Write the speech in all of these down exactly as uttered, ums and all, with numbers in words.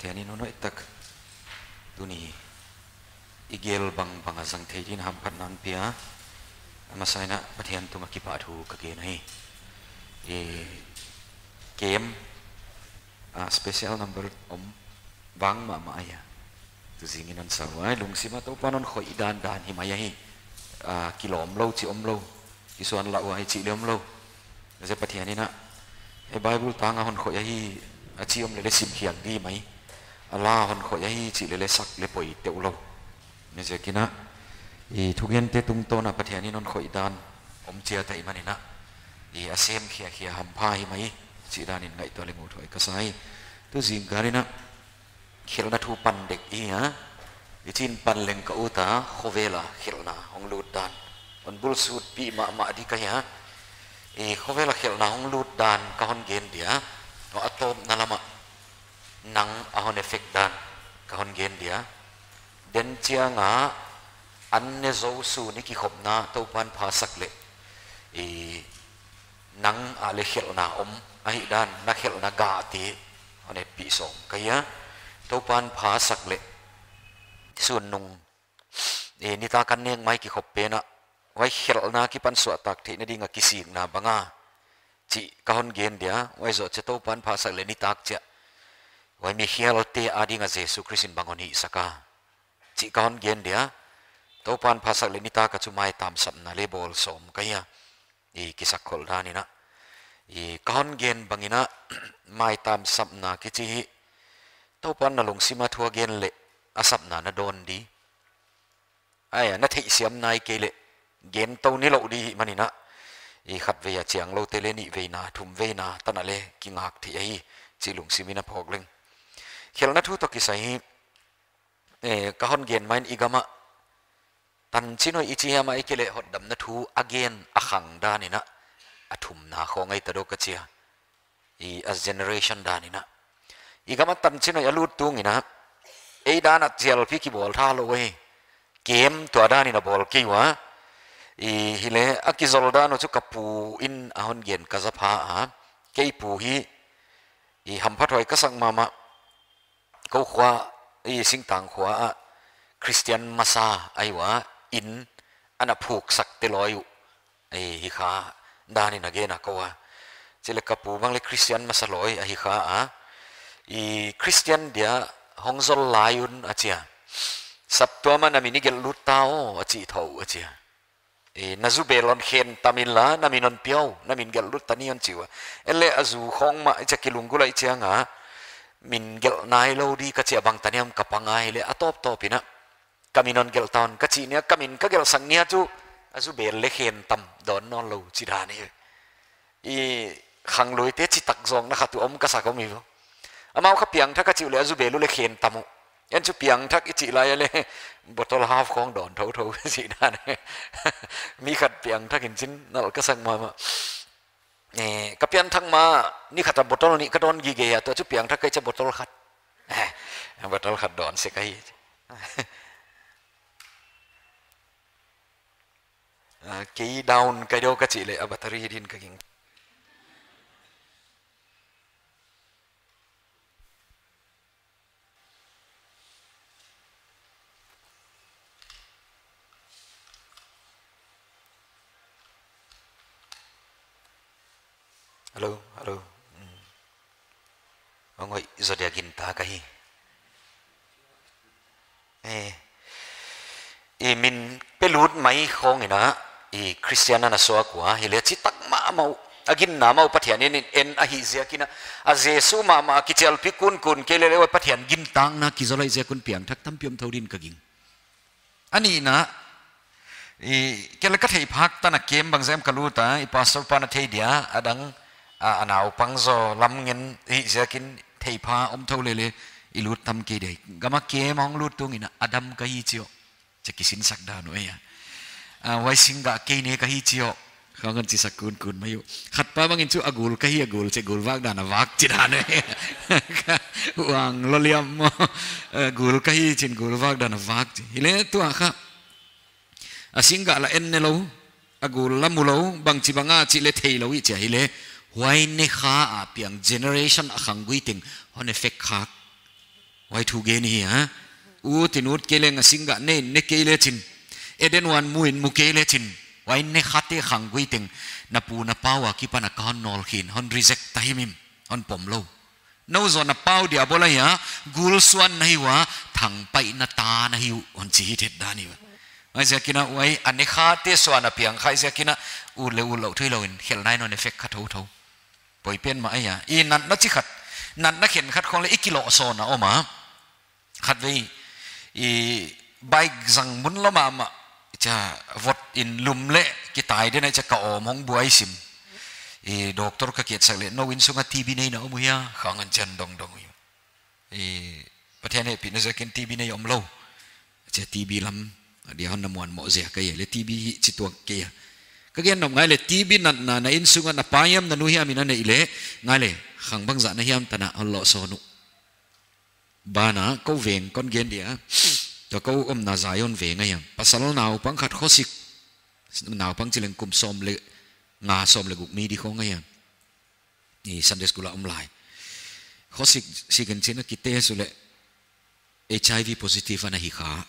Pathian in hon hoih tak tuni i gel bangbang a zang thei din hamphatna hon pia. A masa in Pathian tungah kipahthu ka gen ahi. I camp, ah, special number om vang mahmah ahi a. Tu zing in hon sa uai, lungsim a Toupa'n hon khoih dandan hi mai ahi. Ah, kilawm lou chih omlou, kisuanlah uai chih leh omlou. Huaiziak Pathian in, e, Bible tang a hon khoih ahi a chi om leh leng sim khiak di mai. A la hon khoih ahi chih leh leng sak leh poi teuh lou. Huaiziakin, i thugente tungtawn a Pathian in hon khoih dan om chiat ahihmanin, i a sem khiakhia hampha hi mai chih dan in ngaihtuah leng uthuai ka sa hi. Tu zingkal in khelhna thu pan dek i hi a. I chin pan leng ka ut a, khovel a khelhna hong lut dan hon bul sut pi mahmah di ka hi a. I khovel a khelhna hong lut dan ka hon gen dia. A tawpna lam ah nang a hon effect dan ka hon gen dia. Den chiang a an ne zou sun i kikhopna Toupa'n pha sak leh, i nang a leh khelhna om ahihdan, na khelhna gah te hon etpih sawm ka hi a. Toupa'n pha sak leh sun nung, i nitak an nek mai kikhop pen a, huai khelhna kipan suahtak theihna ding a kisikna bang a chih ka hon gen dia. Huai zoh chiah Toupa'n pha sak leh nitak chiah huai mikhialte a ding a Jesu Khrist in bang hon hihsak a chih ka hon gen dia. Toupa'n pha sak leh nitak a chu maitam sapna leh bawl sawm ka hi a. I kisakkholh dan in, i ka hon gen bang in, maitam sapna kichi hi Toupa'n na lungsim a thu a gen leh a sapna na dawn di. Ai, na theihsiam nai kei leh gen tou nilouh di hihmanin, i khatvei a chiang loute leh nihveina, thumveina tan a leh kingak theih ahi chih lungsim in a phawk leng. Khelhna thu toh kisai hi, e, ka hon gen mai in i gam ah tanchinhoih i chi hiam ahihkeileh hotdamna thu a gen a khang dan in, a thumna khawng ahi ta dou ka chi a. I a generation dan in, i gam ah tanchinhoih a lut tung in, ei dan a chialpi kibawl tha lou hi. Kem tua dan in a bawl kei ua. I hileh a kizol dan uh chu ka pu in a hon gen ka za pha a. Kei pu hi, i hamphathuai ka sak mahmah. Kou khua, i singtang khua ah Christian masa ahi ua, in ana phuk sak te lawi uh. I hi kha dan in a gen a kou a. Chileh ka pu bang leh Christian masa lawi ahi kha a. I Christian dia hong zol lai un a chi a. Saptuam ah na min i gelh lut ta aw a chi thou a chi a. I, na zu bel hon khen tam inla, na min hon pia uh, na min gelh lut ta ni hon chi ua. Ei leh a zu khawng mah i chi a kilunggulh ahih chiang a, min gelh nai lou di ka chi a bang ta ni hiam ka pang a hileh a tawptawp in, ka min hon gelh ta un ka chi nia, ka min ka gelhsak nia chu, a zu bel leh khen tam dawn nawn lou chi dan hi. I khangluite chitak zawkna khat uh om ka sa kou mi vo. Amau kha piangthak a chih uh leh a zu bel uh leh khen tam uh. En chu piangthak i chih lai a leh bottle half khawng dawn thouthou ka chih dan. Mi khat piangthak in chin nalh ka sak mahmah. Eh, ka piangthak ma ni khat a bottle nih ka dawn gige a, tua chu piangthak ka chih a bottle khat. Eh, bottle khat dawn sek ahi. Ah, kei down ka deuh ka chih leh a battery din ka ging. Hello, hello. Hmm. Hong hoih zaw dia gingta ka hi. Eh. I min pe lut mai khawng in, i Christian ana suak ua, hileh chitak mahmah uh, a ginna mah uh Pathian in en ahih ziakin, a Jesu mahmah kichialpi kunkun kei leh leh Pathian gintakna kizol ahih ziak un piangthak tampi om thou din ka ging. A nihna, i, kei leh ka theih phak tan a kem bangzah em ka lut a, i pastor pa'n a thei dia, a dang, a, a naupang zaw lam ngen ahih ziakin theih pha om thou leh leh, i lut tam kei dia. Gam a kem hong lut tung in a dam ka hi chi uh. Chi a kisinsak dan uh ei a. A, huai singgah kei nek ahi chi uh. Khawng hon chisak kunkun mai uh. Khat pa bang in chu a gul ka hi, a gul chi, gul vak dan a vak chi dan uh ei. Uang lou liam maw. A gul ka hi chin gul vak dan a vak chi. Hileh tua kha. A singgah la en ne lou. A gul la mu lou. Bangchibang a chih leh thei lou i chi a hileh. Huai ne kha a piang generation a khanggui teng hon effect khak. Huai thu gen hi a. Ut in ut kei leng a singgah ne in ne kei lechin. Eden huan mu in mu kei lechin. Huai ne khate khanggui teng. Na pu na pa ua kipan a ka hon nawl khin. Hon reject ta himhim. Hon pom lou. Nou zaw na pau dia bawl a hia. Gul suan na hi ua. Thangpaihna ta na hi uh. Hon chi hi thet dan hi ua. Huaiziakin a huai a ne khate suan a piang kha huaiziakin a. Ut leh ut louh thuilou in. Khelhna in hon effect kha thouthou. Poi pen mah ahi a. I natna chi khat, natna khenkhat khong leh i kilohsawn a om a. Khatvei, i bike zang mun lou mahmah, cha vot in lum leh kitai den a cha ka awm hong buai sim. I doctor ka kiatsak leh, nou innsung a T B nei na om uh hia, khang an chan dongdong uh. I Pathian hehpihna ziakin T B nei om lou. Cha T B lam, a dia hon na muan moh ziak ahi leh T B hi chi tuak kei a. Ka gen nop ngai leh T B natna na innsung a na pa hiam na nu hiam in a neih leh, ngai leh, khang bangzah na hiam tan a hon lohsawn uh. Banah, kou veng kon gen dia. Tua kou omna Zion veng ahi a. Pasal naupang khat khosik. Naupang chi leng kum sawm leh nga sawm leh guk mi di khong ahi a. I Sunday school a om lai. Khosik, sik in chin a kitest uleh H I V positive ana hi kha.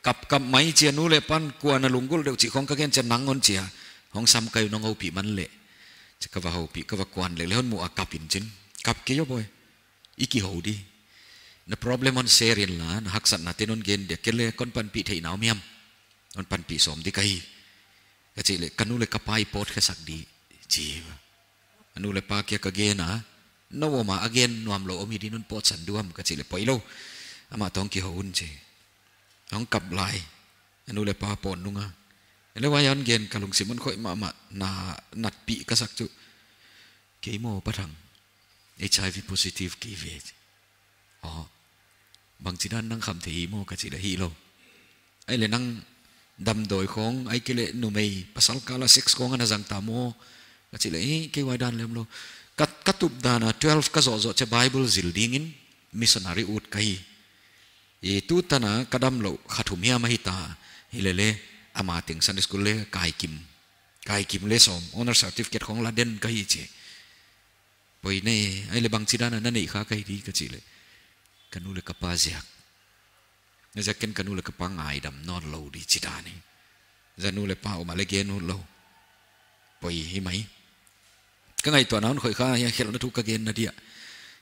Kap kap mai chia nu leh pan kuan a lunggulh deuh chih khong ka gen chia nang hon chia. Hong sam kai nong houpih man leh. Chia ka va houpih, ka va kuan leh, leh hon mu a kap in chin. Kap kei aw boy. I kihou di. Na problem hon share in la, na haksatna te non gen dia, kei leh kon panpih theihna om hiam. Hon panpih sawm di ka hi. Ka chih leh, ka nu leh ka pa i pawt khesak di. Chi. A nu leh pa kia ka gen a. Nou om a a gen nuam lou om hi di non pawt san diam ka chih leh poi lou. Amah toh kihou un chi. Hong kap lai. A nu leh pa pawt nung a. Leh huai hon gen ka lungsim hon khoih mahmah na natpih ka sak chu. Kei maw Pa Thang. H I V positive kei ve chi. Aw. Bangchidan nang khamtheih hi maw ka chih leh hilou. Ahihleh nang damdawi khong, ahihkeileh numei, pasal kal a sex khong ana zang ta maw. Ka chih leh, eh, kei huai dan lem lou. Ka, ka tup dan a twelve ka zoh zoh chia Bible zil dingin, missionary ut ka hi. I tu tan a ka damlouh kha thum hiam ahi ta, hilele, ama teng Sunday school leh kaikim. Kaikim leh sawm, honor certificate khong la den ka hi chi. Poi ne, ahihleh bangchidan a na neih kha ka hi di ka chih leh. Ka nu leh ka pa ziak. Ziak ken ka nu leh ka pa ngaidam nawn lou di chi dan hi. Zanu leh pa om a leh gen ut lou. Poi hi mai. Ka ngaihtuahna hon khoih kha, hiai khelhna thu ka genna dia.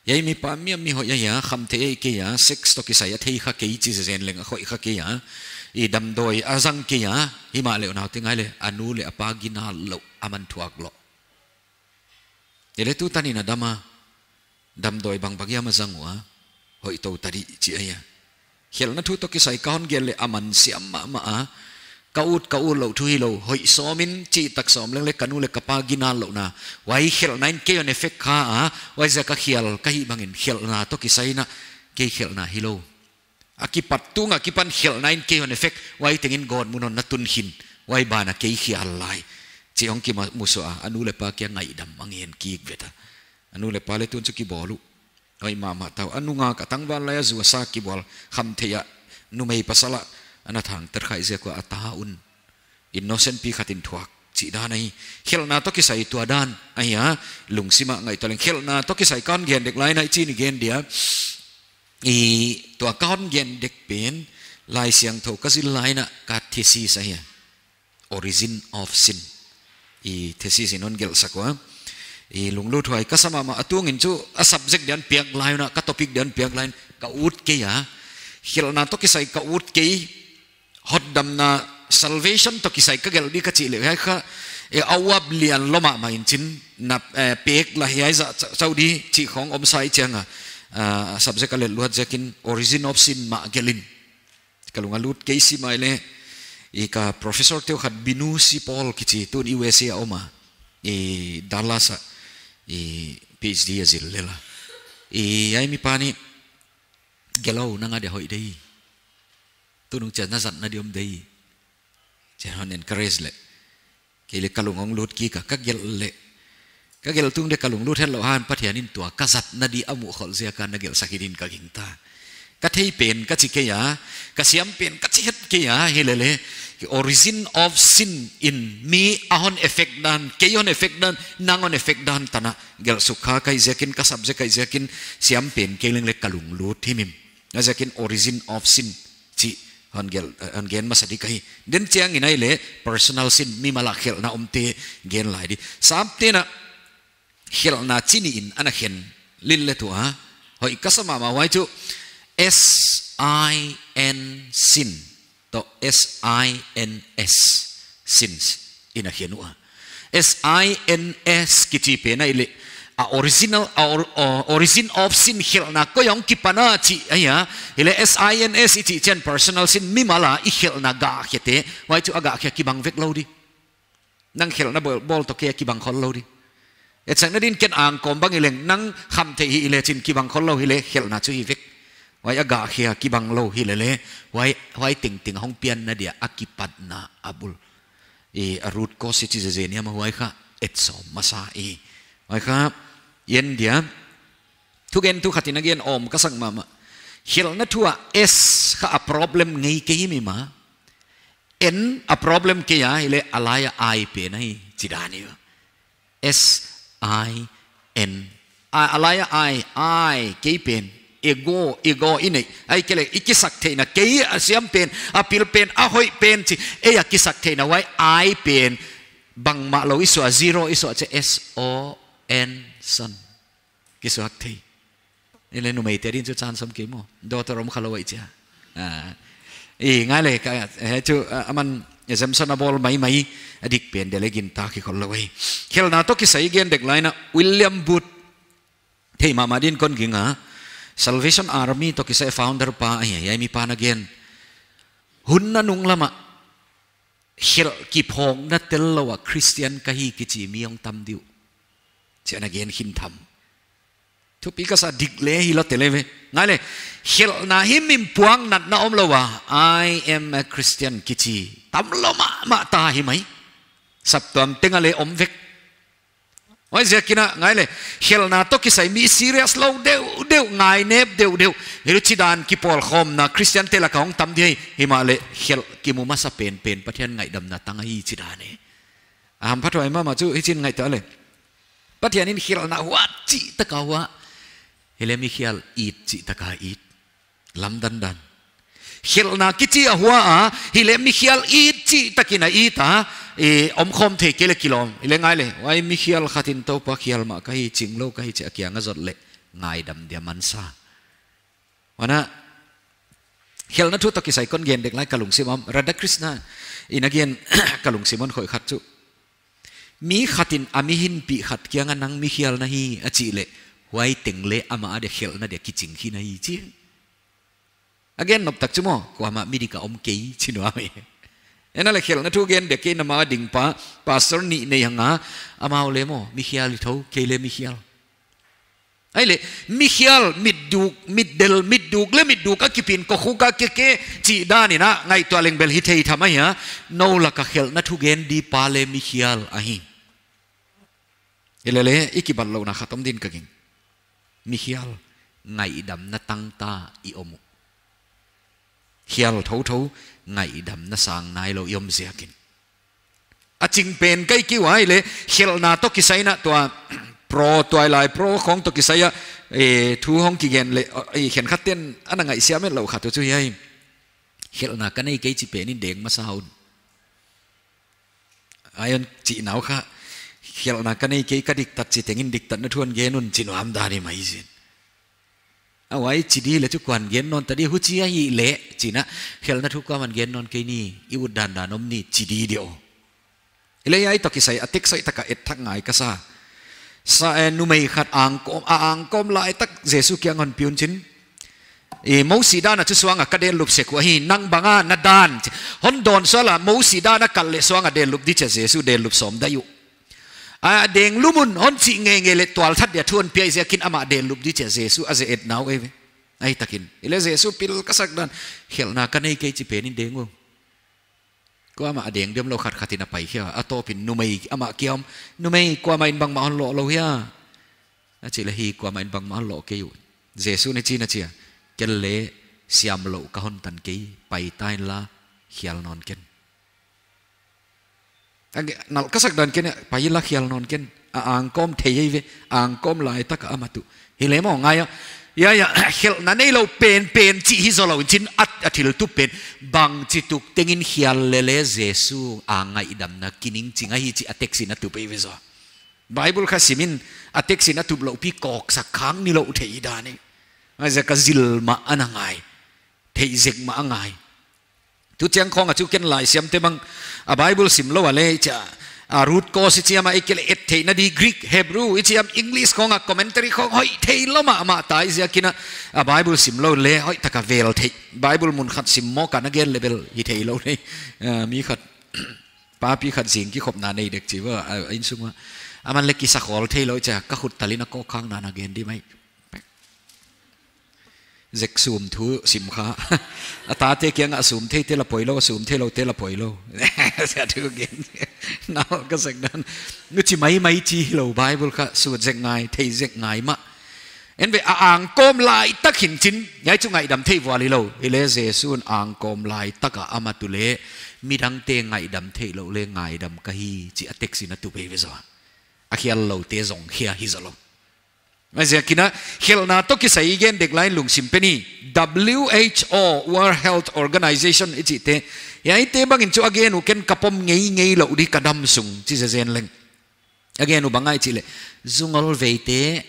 Hiai mi pa mi a mi hoih ahi a, khamtheih kei a, sex toh kisai a thei kha kei chi zen leng a khoih kha kei a. I damdawi a zang kei a, himahleh unaute ngai leh, a nu leh a pa ginallouh, aman thuak lou. Hilele tu tan in a dam a, damdawi bangbang hiam a zang ua, hoih tou ta di chi ahi a. Khelhna thu toh kisai ka hon gen leh aman siam mahmah a, ka ut ka ut louh thu hilou, hoih sawm in chih tak sawm leng leh ka nu leh ka pa ginallouhna. Huai khelhna in kei hon effect kha a, huaiziak a khial ka hih bangin khelhna toh kisai in a, kei khelhna hilou. A kipat tung a kipan khelhna in kei hon effect, huai tengin God mun hon na tun khin, huai ban a kei khial lai. Chi hong kimu suah a, a nu leh pa kia ngaidam a ngen kik ve ta. A nu leh pa leh tun chu kibawl uh. Hoih mahmah ta uh, a nungak a tangval lai a zu a sa kibawl, khamtheih a, numei pasal a, ana thangtat kha ziak ua a ta un. Innocent pi khat in thuak, chi dan ahi. Khelhna toh kisai tua dan, ahi a, lungsim a ngaihtuah leng. Khelhna toh kisai ka hon gen dek lai in a i chi ni gen dia. I tua ka hon gen dek pen, Laisiangthou ka zil lai in a ka thesis ahi a. Origin of Sin. I thesis in hon gelhsak ua. I lungluthuai ka sa mahmah a tungin chu a subject dia hon piak lai un a, ka topic dia hon piak lai in ka ut kei a. Khelhna toh kisai ka ut kei. Hotdamna salvation toh kisai ka gelh di ka chih leh hiai kha, e, a uap lian lou mahmah in chin na, e, pek la hiai zah cha-, chauh di chih khong om sa i chiang a, a, subject a lel luat ziakin Origin of Sin mah gelh in. Ka lung a lut kei si mai leh, i ka professor teu khat Binu C. Paul kichi tun U S A a om a, i Dallas a, i P H D a zil lel a. I hiai mi pa ni, gelh ou nang a dia hoih di. Tunung chia na zatna di om di. Chia hon encourage leh. Kei leh ka lung hong lut kik a ka gelh leh. Ka gelh tung leh ka lunglut hetlou han Pathian in tua ka zatna di a muh khol ziak a na gelhsak hi din ka gingta. Ka thei pen ka chi kei a, ka siam pen ka chi het kei a, hilele, origin of sin in mi a hon affect dan, kei hon affect dan, nang hon affect dan tan a, gelh suk kha ka hih ziakin, ka subject ka hih ziakin, siam pen kei leng le ka lunglut himhim. Huaiziakin origin of sin chih hon gelh, eh, hon gen masa di ka hi. Den chiangin ahih leh personal sin, mimal a khelhna omte gen lai di. Sapte'n a khelhna chi nih in ana khen lel le tua, hoih ka sa mahmah huai chu S I N sin toh S I N S sins in a khen ua. S I N S kichi pen ahih leh a original, a or-, o-, origin of sin, khelhna koi ah kipan a chih ahi a. Hileh S I N S i chih chiang personal sin, mimal a i khelhna gah khiate, huai chu a gah khia kibang vek lou di. Nang khelhna bawl, bawl toh kei a kibang khol lou di. Etsakna din ken angkawm bang hi leng, nang khamtheih hi leh chin kibang khol lou hileh khelhna chu hi vek. Huai a gah khia kibang lou hilele, huai, huai tengteng hong pianna dia a kipatna a bul. I a root cause i chi zeze ni ama huai kha et sawm masa i. Huai kha, yen dia, thugentu khat in a gen om ka sak mahmah. Khelhna thu ah S kha a problem ngei kei himhim a. N a problem kei a, hileh a lai a I pen ahi, chi dan hi. S I N. A, a lai a I, I, kei pen. Ego, ego i nei. Ahihkeileh, i kisaktheihna, kei a siam pen, a pil pen, a hoih pen, chi. Ei a kisaktheihna, huai I pen. Bangmah lou i suah, zero i suah, chi S O N, son. Kisuak thei. Hileh numeite din chu chance om kei maw. Daughter om kha lou ahi chia. Ah. I ngai le ka, eh, chu, ah, aman exemption a bawl maimai, a dik pen dia leh gintak hi khol lou ahi. Khelhna toh kisai gen dek lai in a William Booth. Thei mahmah din kon ging a. Salvation Army toh kisai founder pa ahi, hiai mi pa'n a gen. Hun nanung lam ah khelh kiphawkna tel lou a Christian ka hi kichi mi hong tam di uh. Chia na gen khin tham. Thupi ka sa dik le hi lou tele ve. Ngai le, khelhna himhim puang natna om lou a, I am a Christian kichi tam lou mahmah ta hi mai. Saptuam teng a le om vek. Huaiziakin a, ngai le, khelhna toh kisai mi serious lou deuhdeuh, ngainep deuhdeuh. Hileh chi dan kipawlkhawmna Christian te lak ah hong tam di hi, himahleh khelh kimu masa penpen Pathian ngaihdamna tang ahi chi dan e. A hamphathuai mahmah chu, hichin ngaihtuah le. Pathian in khelhna hua chih tak a hua. Hileh mikhial it chih tak a it. Lamdang dan. Khelhna kichi a hua a, hileh mikhial it chih tak in a it a, i omkhawm thei kei leh kilawm. Hileh ngai le, huai mikhial khat in Toupa khial mah ka hi, ching lou ka hi chih a kiang a zot leh, ngaidam dia mansa. Huan a, khelhna thu toh kisai kon gen dek lai ka lungsim ah om, Radhakrishnan a gen ka lungsim ah om khoih khat chu. Mi khat in a mihinpih khat kiang a nang mikhial na hi a chih leh, huai teng leh amah a dia khelhna dia kiching khin ahi chi. A gen nop tak chu maw, kuamah mi dik a om kei chi nuam e. Enahleh khelhna thu gen dek kei in amah a ding pa, pastor nih nei hang a, amau le maw, mikhial i thou, kei le mikhial. Ahihleh, mikhial, mitduk, mitdel, mitduk le mitduk a kipin, kokhuk a keke, chih dan in a, ngaihtuah leng bel hi thei tham ahi a, nou lak a khelhna thu gen di pa le mikhial ahi. Hilele, i kibatlouhna khat om din ka ging. Mikhial, ngaihdamna tang ta i om uh. Khial thouthou, ngaihdamna sang nailou i om ziakin. A ching pen ka hi kei ua hileh, khelhna toh kisai in a tua, pro, tuailai pro khong toh kisai a, eh, thu hong kigen leh, eh, khenkhat ten ana ngaihsiam et lou khat uh chu hiai. Khelhna ka nei kei chi pen in deng masa un. Huai hon chih nau kha, khelhna ka nei kei ka diktat chi tengin diktatna thu hon gen un chi nuam dan hi mai zin. A huai chi di leh chu kuan gen nawn ta di huchi ahihleh, chi in a, khelhna thu kuaman gen nawn kei ni, i ut dandan om ni, chi di di aw. Hileh hiai toh kisai a text hoih tak a et thak ngai ka sa. Sa, eh, numei khat angkawm, a angkawm lai tak Jesu kiang hon pi un chin. Eh, Mosi dan a chu suang a ka dellup sek uh ahi, nang bang a na dan. Hon dawn sual a Mosi dan a kal leh suang a dellup di chia Jesu dellup sawm dai uh. A deng lum un hon chih ngeingei leh tualthat dia thu hon pia ziakin amah dellup di chia Jesu a ze et nau ei ve. Ahitakin. Hileh Jesu pil ka sak dan. Khelhna ka nei kei chi pen in deng un. Kuamah a deng diam lou khat khat in a pai khia. A tawpin numei amah kiang om. Numei kuamah in bangmah hon loh lou hia. A chih leh hi kuamah in bangmah hon loh kei uh. Jesu in chi in a chi a. Ken leh Siam lou ka hon tan kei, pai ta inla, khial nawn ken. Nalh ka sak dan ken, pai inla khial nawn ken. A angkawm thei ei ve, angkawm lai tak a amat uh. Hi le maw ngai a. Ia, ia, khelhna neilou pen pen chih hi zou lou in chin a, a thil tup pen. Bangchituk tengin khial lele Jesu a ngaihdamna kiningching ahi chih a teksin a tup ei ve zaw. Bible kha simin a teksin a tup louh pi kawksak khak ni lou thei dan hi. Huaiziak a zil mah ana ngai. Theih zek mah a ngai. Tu chiang khong a chu ken Laisiamte bang a Bible sim lou a le chia, a root cause i chiam a i kile et theihna di Greek, Hebrew, i chiam English khong a commentary khong hoih theilou mahmah ta i ziakin a, a Bible sim lou le hoih taka vel thei. Bible mun khat sim mawk a na gen le bel hi theilou nei. Ah, mi khat papi khat zing kikhopna nei dek chi va, a, a innsung a. Aman le kisa khol theilou chia, ka khut talin a kawk khakna na gen di mai. Zek sum thu sim kha. A tate kiang a sum thei te la poi lou, a sum thei lou te la poi lou. Sia thu gen. Nalh ka sak dan. Nu chi mai mai chi lou Bible kha sut zek ngai, thei zek ngai mah. En ve a angkawm lai tak hin chin, hiai chu ngaihdam theih vual hi lou. Hi le Jesu'n angkawm lai tak a amat uh le, midangte ngaihdam theih louh le ngaidam ka hi, chih a teksin a tup ei ve zaw. A khial loute zong khia hi zaw lou. Huaiziakin a, khelhna toh kisai i gen dek lai in lungsim pen hi. W H O, World Health Organization i chihte. Hiaite bangin chu a gen uh ken ka pom ngeingei lou di ka dam sung, chi zezen leng. A gen uh bang ahia i chih le. Zungol veite,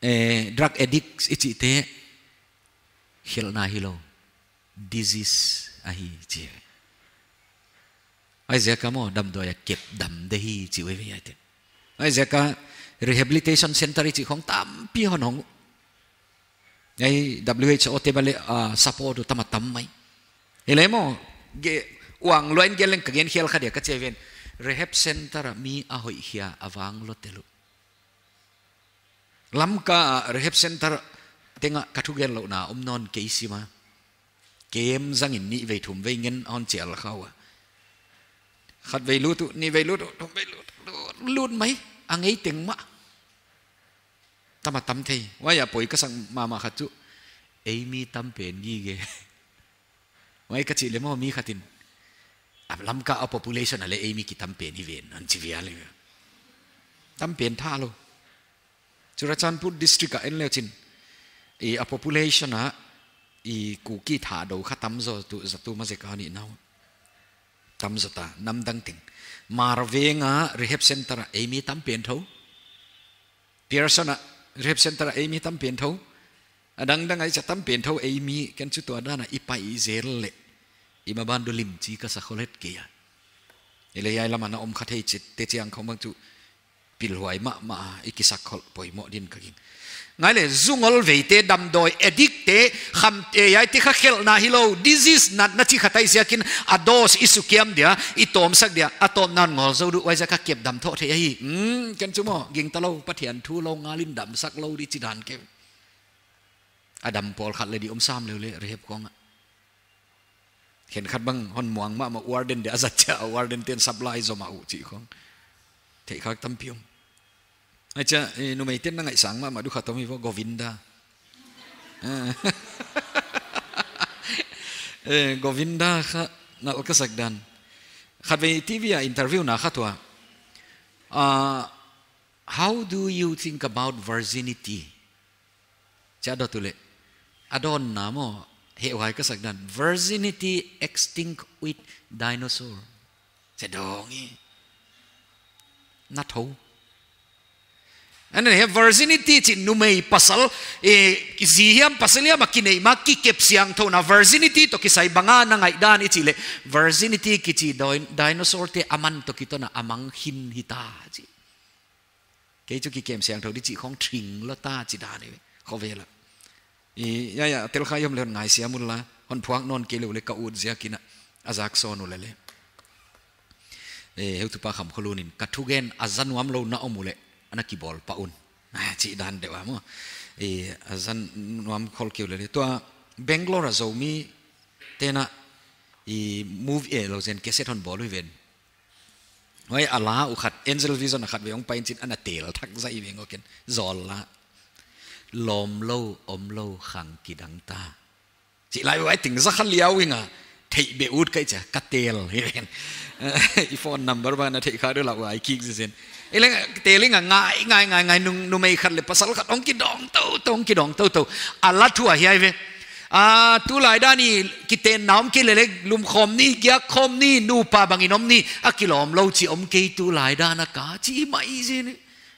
eh, drug addicts i chihte. Khelhna hilou. Disease ahi chi. Huaiziak a maw, damdawi a kep dam de hi chi uh ei ve hiaite. Huaiziak a rehabilitation center i chih khong tampi hon hong. Hiai W H O te bang le, ah, support uh tam a tam mai. Hi le maw, ge, uang luain gen leng ka gen khial kha dia ka chi ven. Rehab center a mi a hoih khia a vang lou tel uh. Lamka a rehab center teng a ka thugen louhna om nawn kei sim a. Kem zangin nih vei thum vei ngen a hon chial kha ua. Khat vei lut uh, nih vei lut uh, thum vei lut uh, lut, lut mai, a ngei teng mah. Tam a tam thei. Huai a poi ka sak mahmah khat chu. Ei mi tam pen gige. Huai ka chih le maw mi khatin. A Lamka a population a le ei mi kitam pen hi ven, an chi vial hi. Tam pen tha lou. Churachandpur district a en le chin. I a population a i Kuki Thadou kha tam zaw tu, za tu ma zek a ni nau. Tam zaw ta, nam dang teng. Marveng a rehab center a ei mi tam pen tho. Pearson a rehab center a ei mi tam pen tho. A dangdang a i cha tam pen tho ei mi ken chu tua dan a i pai zel le. I maban du lim chi ka sa kholet kei a. I le hiai lam a na om kha thei chih te chiang khong bang chu pilhuai mahmah a i kisak khol poimoh din ka ging. Ngai le zungol veite damdawi addict te kham te hiaite kha khelhna hilou disease natna chi khat ahi ziakin a dose i sukiam dia i tawmsak dia a tawm nan ngol zou du huaiziak a kep dam thoh thei ahi. Hmm, ken chu maw, gingta lou, Pathian thu lou ngal in damsak lou di chi dan ke. A dam pawl khat le di om sam leu le rehab khong a. Khenkhat bang hon muang mahmah warden dia a zat chia warden ten supply zom a uh chih khong. Theih khak tampi om. Acha, eh, numei ten na ngaihsang mahmah du khat om hi vo Govinda. Eh, Govinda kha nalh ka sak dan. Khatvei T V a interview na khat ua. Ah, how do you think about virginity? Chia dot uh le. A dawnna maw, heuhai ka sak dan. Virginity extinct with dinosaur. Chia dong hi. Na tho. And then hiai virginity chih numei pasal, eh, zi hiam pasal hiam a kineih ma kikep siangthou na virginity toh kisai bang a na ngaihdan i chih le. Virginity kichi doin-, dinosaur te a man toh kiton a a mang khin hi ta chi. Kei chu kikem siangthou di chih khong thing lou ta chi dan hi khovel a. I, ya, ya, tel kha i om le hon ngaisiam un la, hon phuak nawn kei lou le ka ut ziakin a, a zak sawn uh le le. Eh, heutupa Khamkholun in, ka thugen a za nuam lou na om uh le, ana kibawl pah un. Ah, chih dan deuh a maw. Eh, a za nuam khol kei uh le le. Tua Bangalore a Zomi ten a, i movie, eh, lou zen cassette hon bawl uh hi ven. Huai a la uh khat, Angel Vision a khatvei hong pai in chin ana tel thak zai veng uh ken, zawl la. Lawm lou, om lou, khang kidang ta. Chih lai uai ting za kha liau inga. Theih be ut kai cha, ka tel hi ven. I phone number bang na theih kha diam lau uai kik zen. I leng tel inga ngai, ngai, ngai, ngai, nung, numei khat leh pasal khat ong kidong tou, tou, ong kidong tou, tou. A la thu a hiai ve. A, tulai dan in kitenna om kei leh leh lumkhawm ni, giakkhawm ni, nupa bangin om ni, a kilawm lou chih om kei tulai dan a ka, chi mai zen.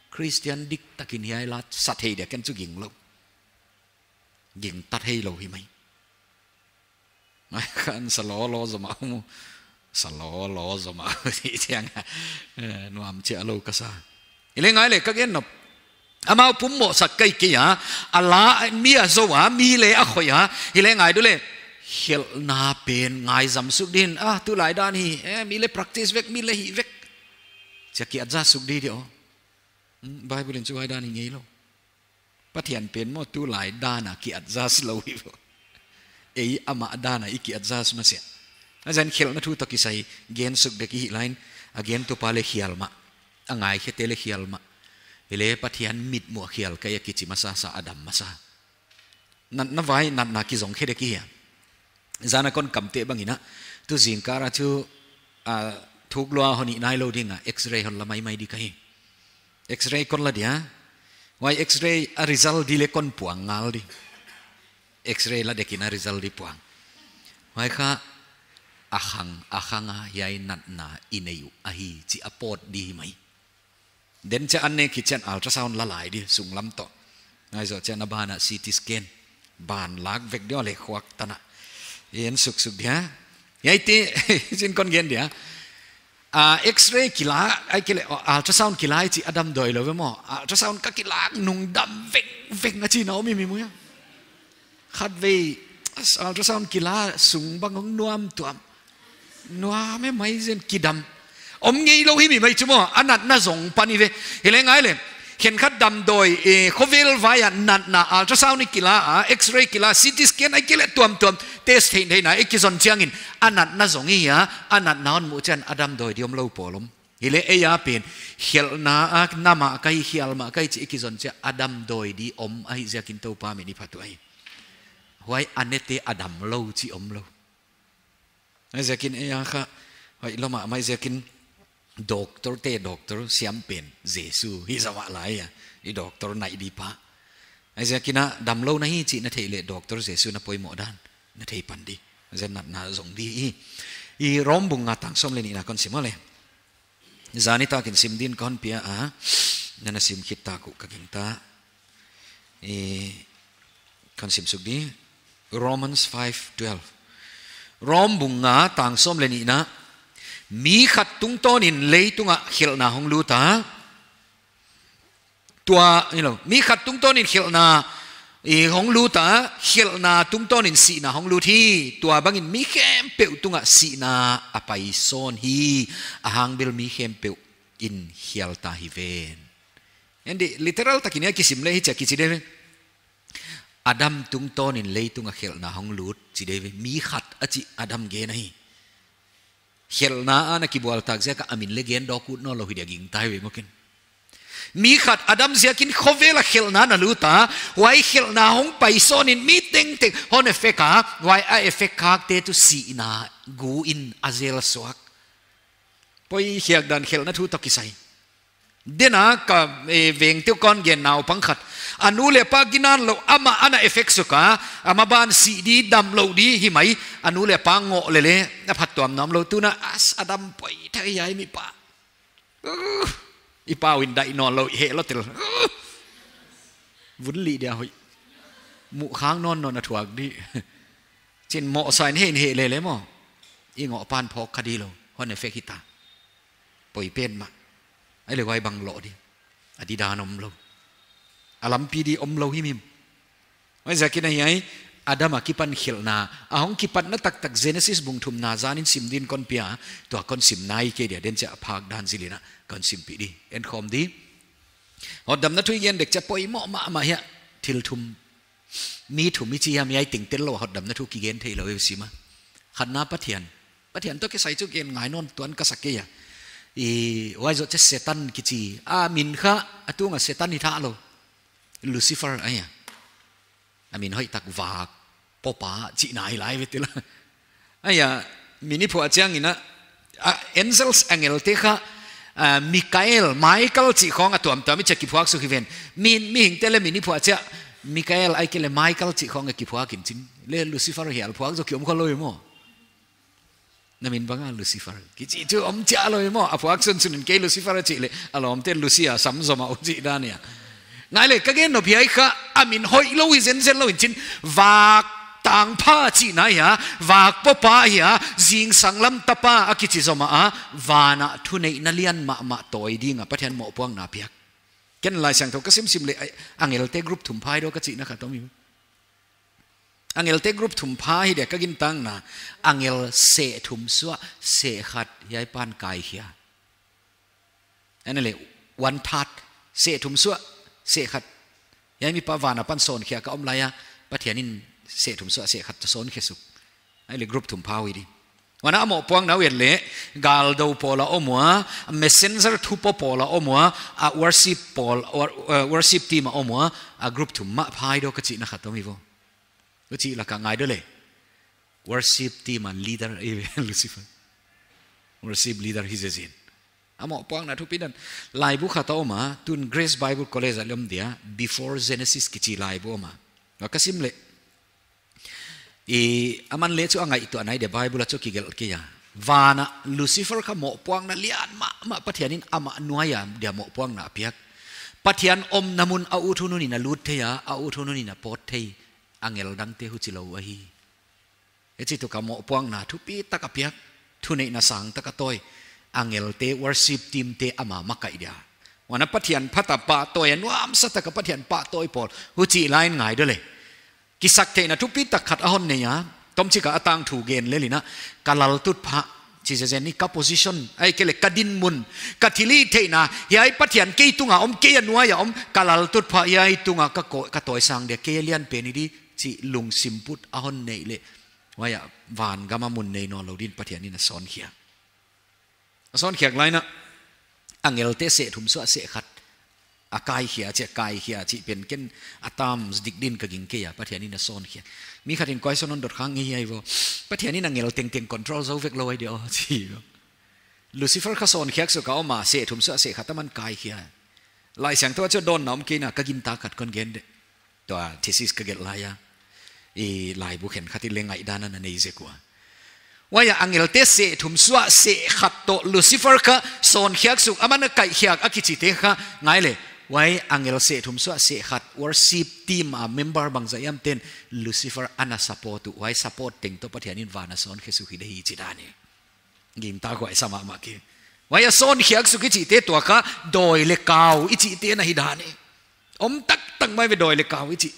Christian diktakin hiai la sa thei dia ken chu ging lou. Ging ta thei lou hi mai. Mai khan sa lolo zomah mu. Sa lolo zomah mu ti chiang. Eh, nuam chiah lou ka sa. I leng ngai leh ka gen nop. Amau pummoh sak kei kei a. A la mi a zou a, mi leh a khoih a. I leng ngai diam leh. Khelhna pen ngaizam suk din. A, tulai dan hi. Eh, mi leh practice vek, mi leh hih vek. Chia ki adjust suk di di o. Hmm, Bible in chu huai dan hi ngei lou. Pathian pen maw tulai dan a ki adjust lou hi vo. Ei amah dan a i ki adjust masiah. A zan khelhna thu toh kisai gen suk dek i hih lai in a gentupa leh khial mah. A ngaikhiate leh khial mah. Hi leh Pathian mitmuh khial kei a kichi masa sa a dam masa. Natna vai, natna kizong khe dek i hia. Zan a kon kamteh bangin a. Tu zingkal a chu, a, thuk lua hon hih nai lou ding a, X-ray hon la maimai di ka hi. X-ray kon la dia. Huai X-ray a result di leh kon puang ngal di. X-ray la dekin a result di puang. Huai kha a khang, a khang a hiai natna i nei uh ahi chih a pawt di hi mai. Den chia an ne ki chian ultrasound la lai di, sunglam toh. Ngai zoh chian a ban a C T scan. Ban lak vek dia leh khuak tan a. En suk suk dia. Hiai te, chin kon gen dia. A, X-ray kila, ahihkeileh, o, ultrasound kila i chih a damdawi lou ve maw. Ultrasound ka kilak nung dam vengveng a chihna om i mi mu hia. Khatvei, as, ultrasound kila sung bang ong nuam tuam. Nuam e mai zen kidam. Om ngei lou hi mi mai chu maw, a natna zong pan i ve. Hi leh ngai leh. Khenkhat damdawi, eh, khovel vai a natna ultrasound i kila a, X-ray kila, C T scan ahihkeileh tuamtuam test theihtheihna i kizon chiangin a natna zong i hia, a natna hon muh chian a damdawi di om lou pawl om. Hi leh ei a pen, khelhna a, na mah ka hi, khial mah ka hi chih i kizon chiang a damdawi di om ahih ziakin Toupa min i phat uh ahi. Huai a nete a dam lou chih om lou. Huai ziakin ei a kha, huai lou mahmah ziakin doctor te, doctor siam pen Jesu hi zomah lai a, i doctor naih di pa. Huai ziakin a dam lou na hi chih na theih leh doctor Jesu na poimoh dan na thei pan di. Zan natna zong di i. I Rom bung nga tang sawm leh nihna kon sim leh. Zan nitakin sim din kon pia a, na na sim khit tak uh ka gingta. I, kon sim suk di. Romans five twelve. Rom bung nga tang sawm leh nihna. Mi khat tungtawnin leitungah khelhna hong lut a. Tua, you know, mi khat tungtawnin khelhna, i hong lut a, khelhna tungtawnin sihna hong lut hi, tua bangin mi khempeuh tungah sihna a pai sawn hi, a hang bel mi khempeuh in khial ta hi ven. Endi, literal takin a kisim leh hichia kichi di ve. Adam tungtawnin leitungah khelhna hong lut, chi di ve, mi khat a chih Adam gen ahi. Khelhna a na kibual tak ziak a min leh gen dawk ut nawn lou hi dia gingta ve maw ken. Mi khat Adam ziakin khovel a khelhna na lut a, huai khelhna hong pai sawnin mi tengteng hon effect a, huai a effect khakte tuh sihna gu in a zel suak. Poikhiak dan khelhna thu toh kisai. Den a ka, eh, vengte uh kon gen naupang khat. A nu leh pa ginatlou amah ana effect suk a, amah ban sih di dam lou di hi mai, a nu leh pa ngoh leh leh, a phattuamna om lou tuin a, as Adam poi thei hiai mi pa. Uh, i pa uh in daih nawn lou, i heh lou tel. Uh, vun lih dia hoih. Muh khang nawn nawn a thuak di. Chin mohsa in heh in heh leh leh maw. I ngoh pan phawk kha di lou, hon effect hita. Poi pen mah. Ahihleh huai bang lou di. A di dan om lou. A lampi di om lou himhim. Huai ziakin ahi ai, Adam a kipan khelhna. A hong kipatna taktak Genesis bung thumna zanin sim din kon pia. Tua kon sim nai kei dia den chia a phak dan zilin a kon simpih di. En khawm di. Hotdamna thu i gen dek chia poimoh mahmah hia. Thil thum. Mi thum i chi hiam hiai tengtel lou a hotdamna thu kigen theilou i sim a. Khatna Pathian. Pathian toh kisai chu gen ngai nawn tuan ka sa kei a. I, huai zoh chia Setan kichi. A min kha, a tung a Setan hi tha lou. Lucifer ahi a. A min hoih tak vak. Popa chihna hi lai ve tila. Aia, mi ni phuah chiang in a, a, angels, angel te kha, a, Mikael, Michael chih khong a tuamtuam i chia kiphuak suk hi ven. Mi, mihing te leh mi ni phuah chia, Mikael ahihkeileh Michael chih khong a kiphuak in chin. Leh Lucifer hial phuak zaw ki om kha lou maw. Na min bang a Lucifer kichi chu om chia lou maw. A phuak sunsun in kei Lucifer a chih leh, a lawmte Lucy a sam zom a uh chih dan ia. Ngai leh ka gen nop hiai kha, a min hoih lou hi zenzen lou in chin, vak tangpha chihna hia, vak popa hia, zingsang lam tapa a kichi zom a, van a thuneihna lian mahmah tawi ding a Pathian mohpuakna piak. Ken Laisiangthou ka simsim leh, ai, angel te group thum pha hi daw ka chihna khat om hi. Angel te group thum pha hi dia ka gintakna, angel seh thum suah, seh khat hiai pan kai hia. Ana leh, one third, seh thum suah, seh khat. Hiai mipa van apan sawn khia ka om lai a, Pathian in seh thum suah, seh khat toh sawn khia suk. Ahihleh group thum pha uh hi di. Huan a mohpuakna uh et leh, galdou pawl a om ua, messenger thupawi pawl a om ua, a worship pawl, wor-, eh, worship team a om ua, a group thum mah pha hi daw ka chihna khat om hi vo. Huchi laka ngai daw leh. Worship team a leader, eh, Lucifer. Worship leader hi zezin. A mohpuakna thupi dan. Laibu khat a om a, tun Grace Bible College a leh om dia, Before Genesis kichi laibu om a. Huai ka sim leh. I, aman leh chu a ngaihtuah nai dia Bible a chu kigelh kei a. Van a Lucifer kha mohpuakna lian mahmah Pathian in amah nuai a dia mohpuakna a piak. Pathian omna mun a uthunun in a lut thei a, a uthunun in a pawt thei. Angel dangte huchi lou ahi. Hichi tuk a mohpuakna thupi tak a piak, thuneihna sang tak a tawi, angel te worship team te ama makaih dia. Huan a Pathian phat a pahtawi a nuamsa tak a Pathian pahtawi pawl, huchi lai in ngai daw leh. Kisaktheihna thupi tak khat a hon nei a, tomchik a a tangthu gen lel in a, ka laltutphah, chi zezen ni ka position, ahihkeileh ka dinmun, ka thilhihtheihna, hiai Pathian kei tunga om, kei a nuai a om, ka laltutphah hiai tunga ka ko-, ka tawisang dia, kei a lian pen hi di, chih lungsim put a hon neih leh, huai a van gam a mun nei nawnlou din Pathian in a sawn khia. A sawn khiak lai in a, angel te seh thum suah seh khat. A kai khia chih, kai khia chih pen ken a terms dik din ka ging kei a, Pathian in a sawn khia. Mi khat in question hon dot khang hi ai vo. Pathian in angel tengteng control zou vek lou ai dia aw, chi vo. Lucifer kha sawn khiak suk a om a, seh thum suah seh khat aman kai khia. Laisiangthou a chu dawnna om kei in a ka gintak khat kon gen de. Tua thesis ka gelh lai a. I laibu khenkhat i leh ngaihdan a na nei zek ua. Huai a angel te seh thum suah seh khat toh Lucifer kha sawn khiak suk aman a kai khiak a kichi te kha ngai leh. Huai angel seh thum suah seh khat worship team a member bangzah hiam ten Lucifer ana support uh, huai support teng toh Pathian in van a sawn khia suk hi di hi chi dan hi. Gintak huai sa mahmah kei. Huai a sawn khiak suk i chih te tua kha dawi leh kau i chih te na hi dan hi. Om taktak mai ve dawi leh kau i chih.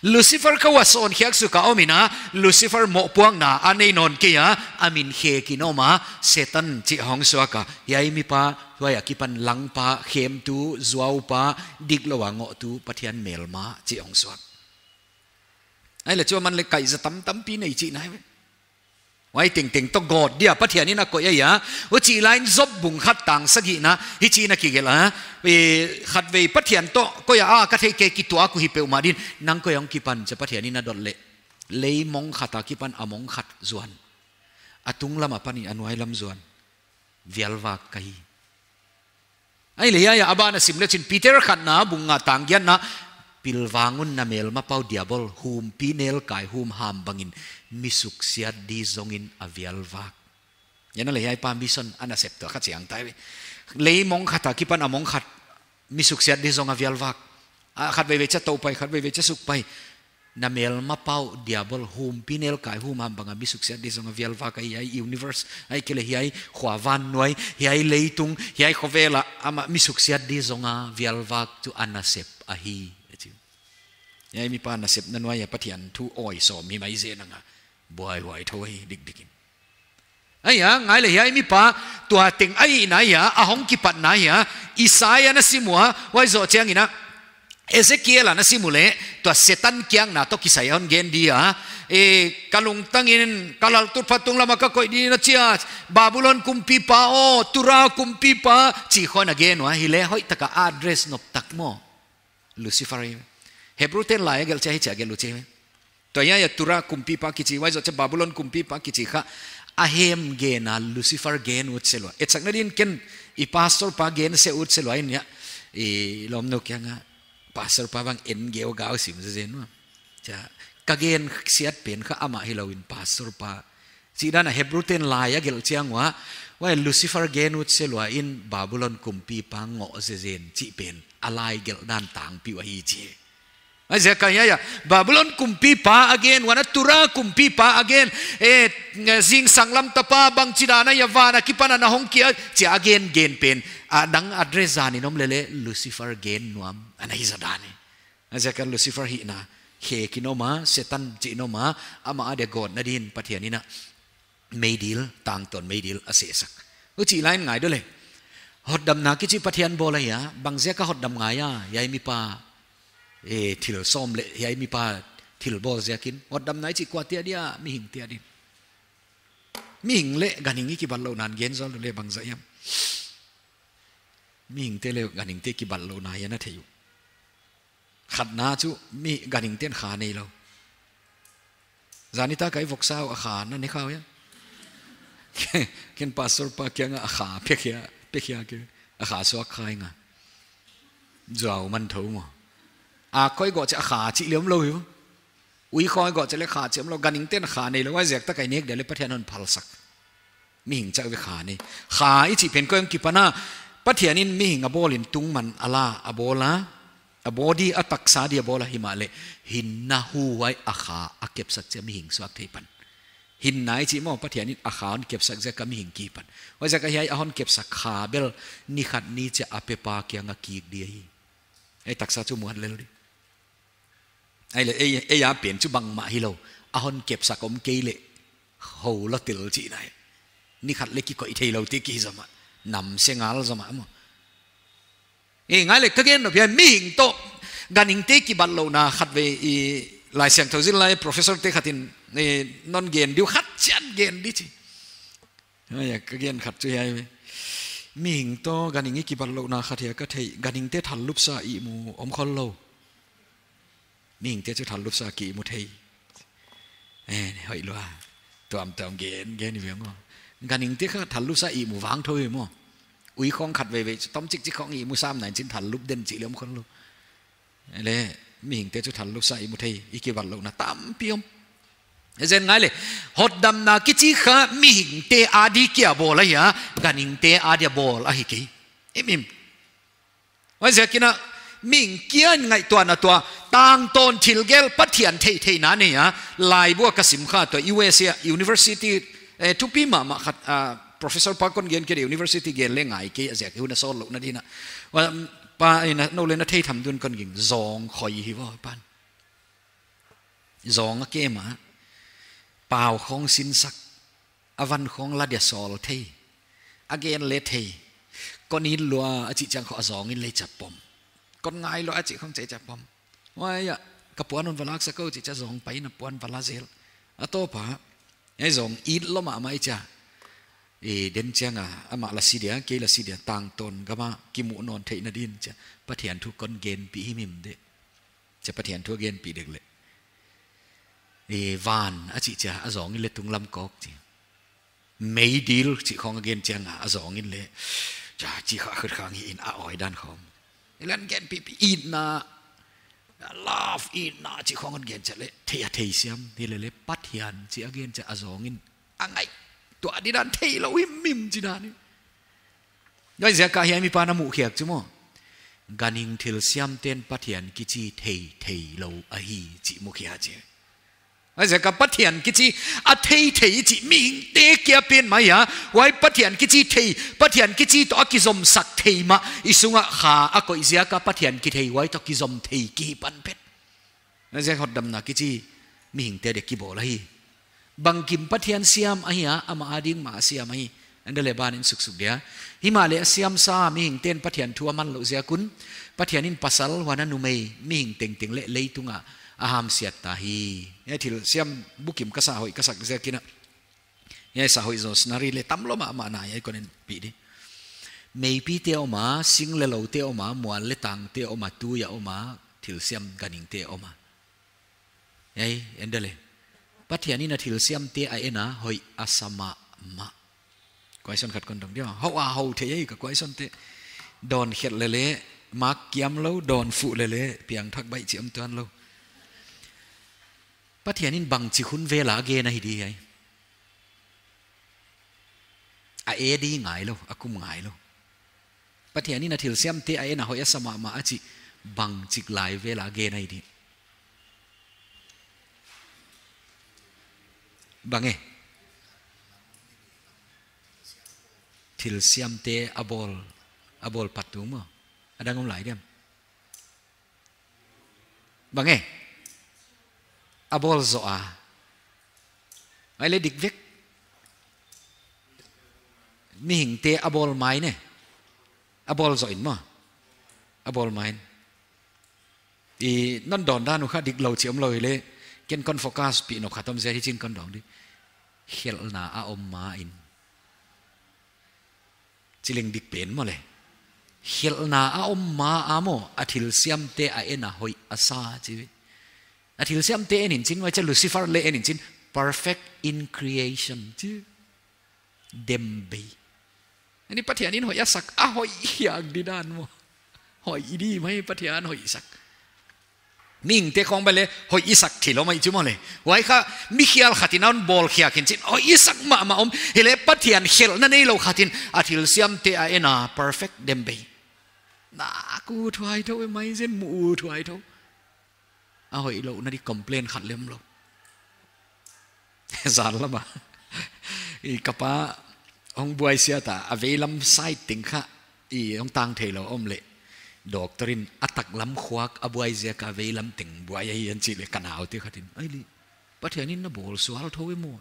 Lucifer kha huai sawn khiak suk a om in a, Lucifer mohpuakna a nei nawn kei a, a min khek in om a, Satan chih hong suak a, hiai mipa, huai a kipan langpa, khemtu, zuaupa, diklou a ngohtu, Pathian melma chih hong suak. Ahihleh chu aman leh kai za tamtampi nei chih nai ve. Huai tengteng toh gawt dia Pathian in a koih ahi a. Huchi lai in Job bung khat tang sagihna, hichi'n a kigelh a. E, khatvei Pathian toh koih a, a ka theih kei kituak uh hi peuhmah din. Nang koih a hong kipan chia Pathian in a dot leh. Lei mong khat a kipan a mong khat zuan. A tunglam apan in a nuailam zuan. Vialvak ka hi. Ahihleh hiai a ban a sim leh chin Peter khatna bung nga tang giatna, pilvang un na melmapau Diabol, humpi nelkai hum ham bangin, mi suksiat di zongin a vialvak. Hiai a leh hiai pa mission a nasep toh kha chiang tai ve. Lei mong khat a kipan a mong khat, mi suksiat di zong a vialvak. A khatvei vei chia tou pai, khatvei vei chia suk pai. Na melmapau Diabol humpi nelkai hum ham banga mi suksiat di zong a vialvak ahi, hiai universe, ahihkeileh hiai khua van nuai, hiai leitung, hiai khovel a amah mi suksiat di zong a vialvak chu a nasep ahi. Hiai mipa nasepna nuai a Pathian thu awi sawm hi mai zen anga. Buaihuai thou hi dikdik in. Ahi a, ngai leh hiai mipa, tua teng ahihna hi a, a hong kipatna hi a, Isaiah na sim ua, huai zoh chiangin a, Ezekiel a na sim uleh, tua Setan kiangna toh kisai a hon gen di a, e, ka lungtang in, ka laltutphah tunglam a ka koih di na chia, Babylon kumpipa aw, Tura kumpipa, chih khong a gen ua, hileh hoihtak a address nop tak maw. Lucifer hi. Hebrew ten lai a gelh chia hichi a gelh uh chi. Tua hiai a Tura kumpipa kichi, huai zoh chiang Babylon kumpipa kichi kha, a hem gen a Lucifer gen ut se lua. Etsakna din ken i pastor pa gen se ut se lua in hia, i lawmnu kiang a, pastor pa bang en geu gau sim zenzen ua. Chia, ka gen siat pen kha amah hilou in pastor pa. Chih dan a Hebru ten lai a gelh chiang ua, huai Lucifer gen ut se lua in Babylon kumpipa ngoh zenzen chih pen, a lai gelh dan tangpi uh ahi chi. Huaiziak a hiai a, Babylon kumpipa a gen, huan a Tura kumpipa a gen, eh, zingsang lam tapa bangchidan a hia van akipan a na hong kia, chia a gen gen pen, a dang address zan in om lele, Lucifer gen nuam, ana hi zaw dan hi. Huaiziak a Lucifer hihna, khe kin om a, Setan chih in om a, amah a dia gawtna din, Pathian in a, meidil, tangtawn meidil a sehsak. Huchi lai in ngai dou le. Hotdamna kichi Pathian bawl a hia, bangziak a hotdam ngai a, hiai mipa, eh, thil sawm le, hiai mipa thil bawl ziakin. Hotdamna i chih kuate a dia, mihingte a din. Mihing le ganhing i kibatlouhna gen zaw le bangzah hiam. Mihingte le ganhingte kibatlouhna hiai na thei uh. Khatna chu mi ganhingte'n kha neilou. Zan nitak a i voksa uh a kha na ne kha uh hia. Ken pastor pa kiang a kha pek hia, pek hia ke. A kha suak kha inga. Zuau man thou maw. A koi goh chiang a kha chih leh omlou hi. Ui khong goh chiang le kha chih omlou. Ganhingte'n kha neilou. Huaiziak tak a i nek dia le Pathian hon phalsak. Mihing chauh ve kha nei. Kha i chih pen koi hong kipan a, Pathian in mihing a bawl in tungman a la, a bawl a, a body a taksa dia bawl a himahleh, hinna hu huai a kha a kepsak chiang mihing suak thei pan. Hinna i chih maw Pathian in a kha hon kepsak ziak a mihing ki pan. Huaiziak a hiai a hon kepsak kha bel ni khat ni chiang a pepa kiang a kik di ahi. Ei taksa chu muan lel di. Ei le, ei, ei a pen chu bangmah hilou. A hon kepsak om kei leh. Hou lou tel chih nai. Ni khat le kikoih theilou te ki zom a. Nam se ngal zom a maw. Eh, ngai le ka gen nop hiai mihing toh. Ganhingte kibatlouhna khatvei i Laisiangthou zil lai professor te khat in, eh, non gen di uh khat chiat gen di chi. Huai a ka gen khat chu hiai ve. Mihing toh ganhing i kibatlouhna khat hia ka theih, ganhingte thallupsa ihmu om khollou. Mihingte chu thallupsa ki ihmu thei. Eh, hoih lua. Tuamtuam gen, gen i ve maw. Ganhingte kha thallupsa ihmu vang thou hi maw. Ui khong khat veivei chu tom chikchik khong ihmu sam nai chin thallup den chih leh om khollou. Le, mihingte chu thallupsa ihmu thei, i kibatlouhna tampi om. Zen ngai le, hotdamna kichi kha mihingte a di kia bawl a hia, ganhingte a dia bawl ahi kei. Im im. Huaiziak in a, mihing kia in ngaihtuahna tua, tangtawn thil gel Pathian theihtheihna nei a, laibu a ka sim kha tua U S A university, eh, thupi mahmah khat, ah, professor pa kon gen kei di university gen le ngai kei a ziak hun a sawt louhna din a. Huai, pa in a, nou le na thei tham dun kon ging zawng khoi hi vo pan. Zawng a kem a, pau khong sinsak, a van khong la dia sawl thei, a gen le thei, kon it lua a chih chiang khong a zawng in le chap pom, kon ngai lua a chih khong chai chap pom. Huai a, ka puan hon va laksak o chih chiang zawng pai in a puan va la zel. A tawp a, ei zawng it lua mahmah i chia. I den chiang a, amah la si dia, kei la si dia, tangtawn gam a, kimuh nawn theihna din chia. Pathian thu kon genpih himhim de. Chia Pathian thu a genpih dek le. I van a chih chia a zawng in le tunglam kawk chi. Meidil chih khong a gen chiang a, a zawng in le. Chia chih kha khut khang hi in a awi dan khong. I lan genpihpih itna, love itna chih khong a gen chia le. Thei a thei siam, hi le le Pathian chih a gen chia a zawng in. A ngaihtuah di dan theilou himhim chi dan hi. Huaiziak a hiai mipa na muh khiak chu maw. Ganhing thilsiamte'n Pathian kichi thei theilou ahi chih mukhia chi. Huaiziak a Pathian kichi a thei thei chih mihingte kia pen mai a. Huai Pathian kichi thei, Pathian kichi toh a kizomsak thei mah. I sung a kha a koih ziak a Pathian kithei huai toh kizom thei ki pan phet. Huaiziak hotdamna kichi mihingte dia kibawl ahi. Bangkim Pathian siam ahi a, amah a ding mah a siam ahi. Enda le ban in suksuk dia. Himahleh a siamsa mihingte'n Pathian thu a manlouh ziak un. Pathian in pasal huan a numei, mihing tengteng le leitung a, a hamsiat ta hi. Hiai thilsiam bukim ka sa hoih ka sak ziak in a. Hiai sa hoih zaw scenery le tam lou mahmah na hiai kon en pih di. Meipite om a, sing le loute om a, mual le tangte om a, tui a om a, thilsiam ganhingte om a. Ei, en dele. Pathianin a thilsiamte a en a, hoih a sa mahmah. Question khat kon dong dia. Hoih a hoih thei ei ka question te. Dawn khelh lele, mak kiam lou, dawn fuh lele, piangthak baih chi om tuan lou. Pathianin bangchik hun vela a gen ahi di ei. A e di ngai lou, a kum ngai lou. Pathianin a thilsiamte a en a hoih a sa mahmah a chih bangchik lai vela a gen ahi di. Bang e. Thilsiamte a bawl, a bawl pat tu maw. A dang om lai diam. Bang e. A bawl zoh a. Ei le dik vek. Mihingte a bawl mai ne. A bawl zoh in maw. A bawl mai in. I non dawn dan uh kha dik lou chi om lou hile. Ken kon focus pi nop khat om zia hi chin kon dong di. Khelhna a om ma in. Chi leng dik pen maw le. Khelhna a om ma a maw, a thilsiamte a en a hoih a sa chi. A thilsiamte en in chin, huai cha Lucifer le en in chin, perfect in creation chi. Dem bei. Ani Pathianin hoih a sak, a hoih hiak di dan maw. Hoih di mai Pathian hoih sak. Mihingte khong bang le hoih i sak thil om mai chu maw le. Huai kha mi khial khatin a hon bawl khiak in chin. Hoih i sak mahmah om. Hile Pathian khelhna neilou khatin a thilsiamte a en a perfect dem bei. Na ku thuai thou e mai zen mu u thuai thou. A hoihlouhna di complain khat lem lou. Zan lama. I ka pa hong buai sia ta, a veilam side teng kha, i hong tang theilou om le. Doctor in a taklam khuak a buai ziak a veilam teng buai ahi an chih le ka naute khatin. Ai le, Pathianin na bawl sual thou e maw.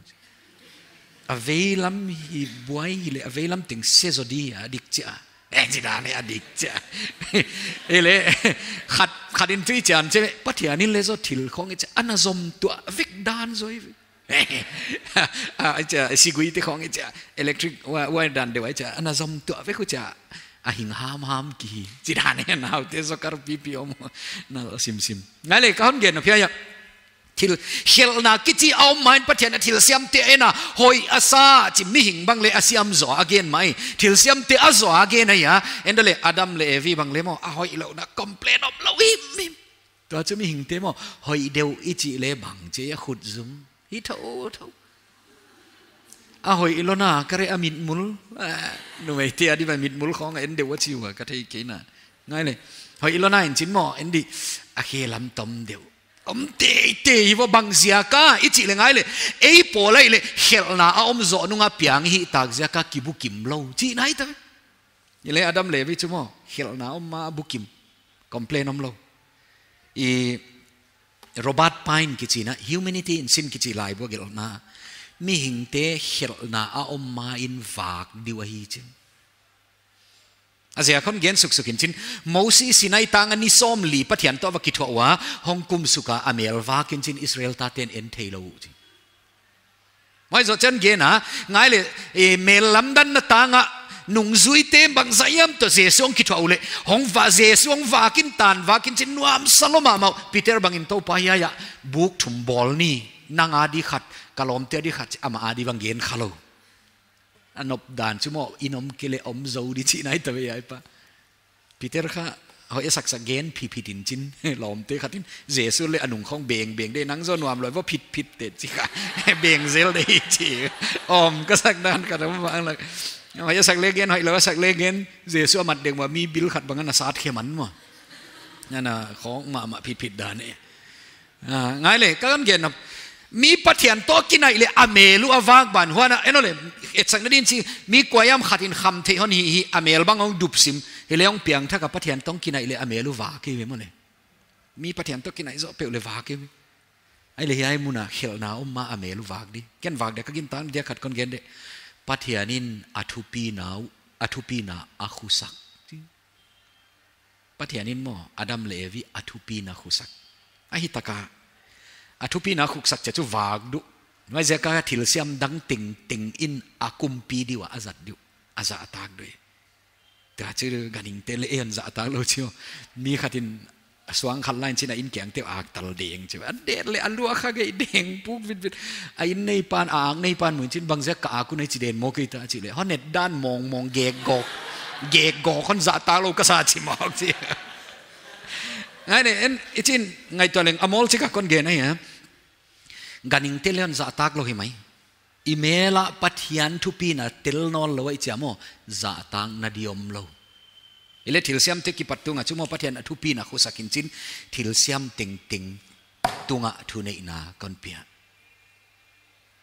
A veilam hi buai hile, a veilam teng se zaw di a dik chia. Eh, chi dan e a dik chia. Hile, khat, khat in tui chian che, Pathianin le zaw thil khong e chia, ana zom tuah vek dan zaw hi. Ah, chia, sigui te khong e chia, electric wa-, wire dan deuh ai chia, ana zom tuah vek uh chia, a hing hamham ki hi. Chi dan e naute zaw kar pipi om, na sim sim. Ngai le, ka hon gen nop hiai a. Thil, khelhna kichi a om ma in Pathian a thilsiamte a en a, hoih a sa, chi mihing bang le a siam zoh a gen mai. Thilsiamte a zoh a gen ahi a, en dele Adam le Evi bang le maw, a hoihlouhna complain om lou himhim. Tua chu mihingte maw, hoih deuh i chih le bang chi a khut zum. Hi thou thou. A hoihlou na, ka re a mitmul. Ah, numeite a di mai mitmul khong a en deuh a chi ua, ka thei kei na. Ngai le. Hoihlou na in chin maw, en di. A khe lam tom deuh. Om teitei hi va bang ziak a, i chih le ngai le. Ei pawl ai le, khelhna a om zoh nung a piang hi tak ziak a kibukim lou. Chi nai ta. Hile Adam le Evi chu maw, khelhna om ma bukim. Complain om lou. I Robert Pine kichi na, Humanity in Sin kichi laibu a gelhna. Mihingte khelhna a om ma in vak di ua hi chi. A ziak hon gen suksuk in chin, Mosi Sinai tang a ni sawmli Pathian toh va kithuah ua, hong kum suk a a mel vak in chin Israel taten en theilou uh chi. Huai zoh chian gen a, ngai le, e, mel lamdanna tang a, nungzuite bangzah hiam toh Jesu hong kithuah uleh, hong va, Jesu hong vak in tan, vak in chin nuamsa lou mahmah uh, Peter bang in Toupa hiai a, buk thum bawl ni, nang a di khat, ka lawmte a di khat, amah a di bang gen kha lou. A nop dan chu maw, in om kei le om zou di chi nai ta ve ai pa. Peter kha, hoih a sak sak gen phitphit in chin, lawmte khatin, Jesu le a nung khong beng beng de, nang zaw nuam lou va phitphit te chi kha, beng zel de chi, om ka sak dan kha dam bang lak. Hoih a sak le gen, hoihlou a sak le gen, Jesu a mat dek ua mi bil khat bang ana sat khe man maw. Ana khong mahmah phitphit dan e. Ah, ngai le, ka kan gen na. Mi Pathian toh kinaih le a mel uh a vak ban huan a, en o le, etsakna din chi, mi kuahiam khat in kham theih hon hi hi a mel bang hong dup sim, hile hong piangthak a Pathian toh kinaih le a mel uh vak hi ve maw le. Mi Pathian toh kinaih zoh peuh le vak hi ve. Ai le hiai mun a khelhna om ma a mel uh vak di. Ken vak dia ka gingta dia khat kon gen de. Pathianin a thupina uh, a thupina a khusak. Pathianin maw, Adam le Evi a thupina khusak. Ahi taka, a thupina khuksak chia chu vak di uh. Huaiziak a thilsiam dang tengteng in a kumpi di ua a zat di uh. A zahtak di uh. Tua chu ganhingte le en zahtak lou chi uh. Mi khat in suang khat lai in chin a inn kiang te ak tal deng chi. A det leh a lua kha gei deng puk vit vit. A inn neipan, a ak neipan mu in chin bang ziak ka ak uh nei chi den maw kei ta chi leh. Hon et dan mawngmawng gek gawk. Gek gawk hon zahtak lou ka sa chi mawk chi. Ngai ne, en, i chin ngaihtuah leng a mawl chik a kon gen ahi a. Ganhing te leh hon zahtak lou hi mai. I mel ah Pathian thupina tel nawn lou a i chi a maw, zahtakna di om lou. I leh thilsiamte kipat tung a chu maw Pathian a thupina khosak in chin thilsiam tengteng tung ah thuneihna kon pia.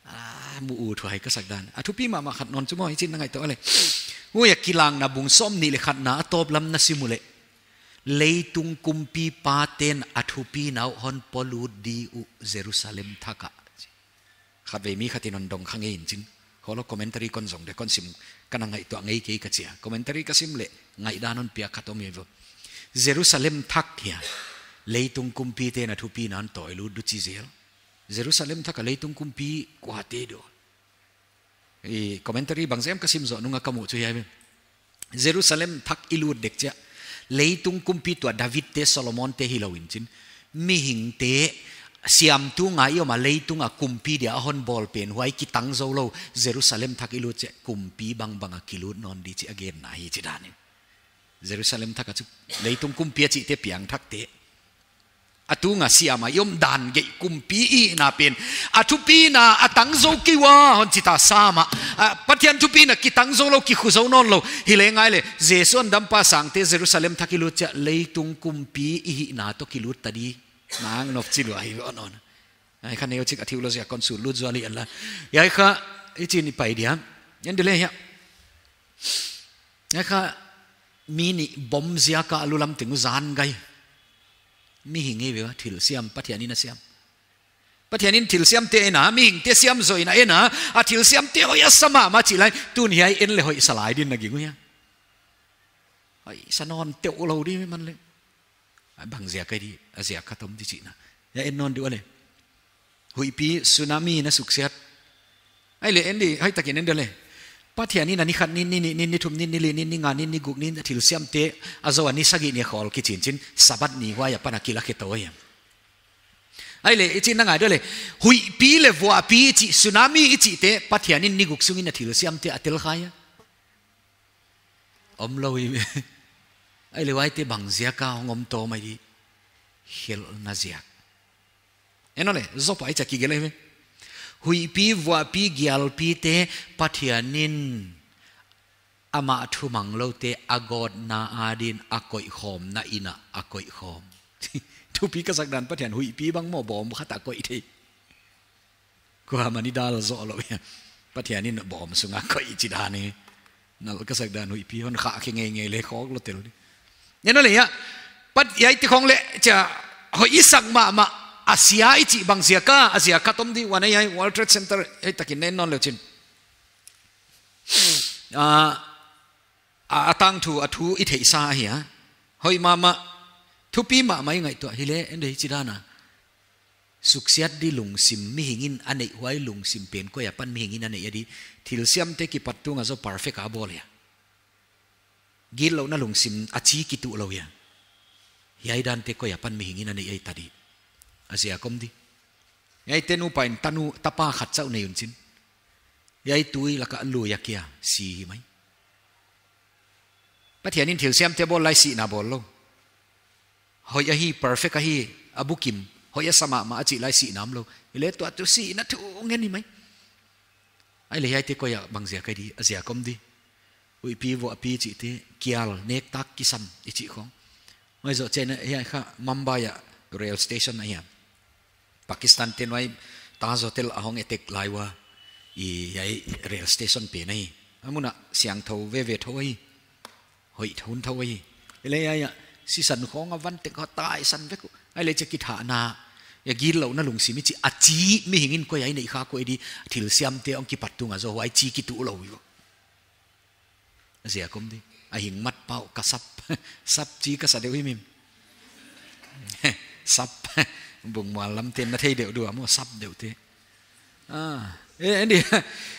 Ah, mu uthuai ka sak dan. A thupi mahmah khat nawn chu maw, i chin na ngaihtuah leh. Huai a Kilangna bung sawmnih leh khatna a tawp lam na sim uleh. Leitung kumpipa ten a thupina uh hon polut di uh Jerusalem thak ah. Khatvei mi khat in hon dong kha ngei in chin. Holou commentary kon zong de kon sim ka na ngaihtuah ngei kei ka chi a. Commentary ka sim leh ngaihdan hon piak khat om hi vo. Jerusalem thak hia. Leitung kumpi ten a thupina hon tawi lut di uh chi zel. Jerusalem thak ah leitung kumpi kuate di uh. I commentary bangzah hiam ka sim zoh nung a ka muh chu hiai ve. Jerusalem thak i lut dek chiah. Leitung kumpi tua David te Solomon te hilou in chin. Mihingte siamtu nga i om a leitung a kumpi dia a hon bawl pen huai kitang zou lou Jerusalem thak i lut chiah kumpi bangbang a kilut nawn di chih a genna hi chi dan in. Jerusalem thak ah chu leitung kumpi a chihte piangthakte. A tung a siam a i om dan gei kumpi i hihna pen. A thupina a tang zou kei ua hon chi ta sam a. A, Pathian thupina kitang zou lou kikhu zou nawn lou. Hi leh ngai leh Jesu hon dampa sangte Jerusalem thak i lut chiah leitung kumpi i hihna toh kilut ta di. Nang nop chi lua hi ve hon hon. Ai kha neu chik a theology a kon sut lut zual hi an la. Hiai kha i chin i pai dia. En di leh hia. Hiai kha mi nih bom ziak a lu lam teng uh zan gai. Mihing ei ve ua, thilsiam Pathian in a siam. Pathian in thilsiamte en a, mihingte siam zoh in a en a, a thilsiamte hoih a sa mahmah chih lai, tun hiai en leh hoih sa lai din na ging uh hia. Hoih sa nawn teuh lou di mi man leh. A bang ziak ahi di, a ziak khat om di chihna. Hiai en nawn di ua leh. Huihpi tsunami na suksiat. Ai leh en di, hoihtakin en di leh. Pathian in a ni khat nin, ni nih nin, ni thum nin, ni li nin, ni nga nin, ni guk nin, a thilsiamte a zou a ni sagih ni a khawl kichi in chin, Sabbath ni huai apan a kila khe tou hia. Ai leh, i chin na ngai di leh. Huihpi leh vuahpi i chih, tsunami i chihte, Pathian in ni guk sungin a thilsiamte a tel kha hia. Om lou hi. Ai leh huaite bang ziak a hong om tawm ahi di. Khelhna ziak. En leh, Job a i chih kigelh ahi ve. Huihpi, vuahpi, gialpite, Pathian in amah thumang loute a gawtna adin a koihkhawmna in a a koihkhawm. Thupi ka sak dan Pathian huihpi bang maw bawm khat a koih thei. Kuamah in dal zou lou hia. Pathian in bawm sung a koih chi dan hi. Nalh ka sak dan huihpi hon khah khe ngeingei leh khawk lou tel di. Ngen leh hia. Pat hiai ti khong leh chia hoih i sak mahmah a sia i chih bang ziak a, a ziak khat om di ua hiai World Trade Center hiai takin en nawn leu chin. Ah, a, a tangthu, a thu i theihsa ahi a. Hoih mahmah, thupi mahmah i ngaihtuah hi leh, en di chi dan a. Suksiat di lungsim mihing in a neih huai lungsim pen koi apan mihing in a neih a di. Thilsiamte kipat tung a zaw perfect a bawl hia. Gitlouhna lungsim a chi kituh lou hia. Hiai dante koi apan mihing in a neih ahi ta di. A ziak om di. Hiaite nupa in tanu, tapa khat chauh nei un chin. Hiai tui lak a lui a kia, si hi mai. Pathian in thilsiamte bawl lai sihna bawl lou. Hoih ahi, perfect ahi, a bukim, hoih a sa mahmah a chih lai sihna om lou. Hi leh tua tuh sihna thu ngen hi mai. Ai leh hiaite koi a bang ziak ahi di, a ziak om di. Huihpi vuahpi chihte, kial, nektak kisam, i chih khong. Huai zoh chiangin hiai kha Mumbai a rail station ahi a. Pakistan te'n huai Taj Hotel a hong attack lai ua. I, hiai rail station pen ahi. A mun a siangthou veve thou ahi. Hoih thou thou ahi. Hi leh hiai a sisan khong a van tek kha taisan vek uh. Ai leh chia kithahna. Hiai gitlouhna lungsim i chih a chi mihing in koi a i neih kha koi di thilsiamte hong kipat tung a zaw huai chi kituh lou hi uh. A ziak om di. A hing mat pau ka sap. Sap chi ka sa deuh hi mim. Sap. Bungmual lam te'n na thei deuh di ua maw sap deuh te. Ah. Eh, en di.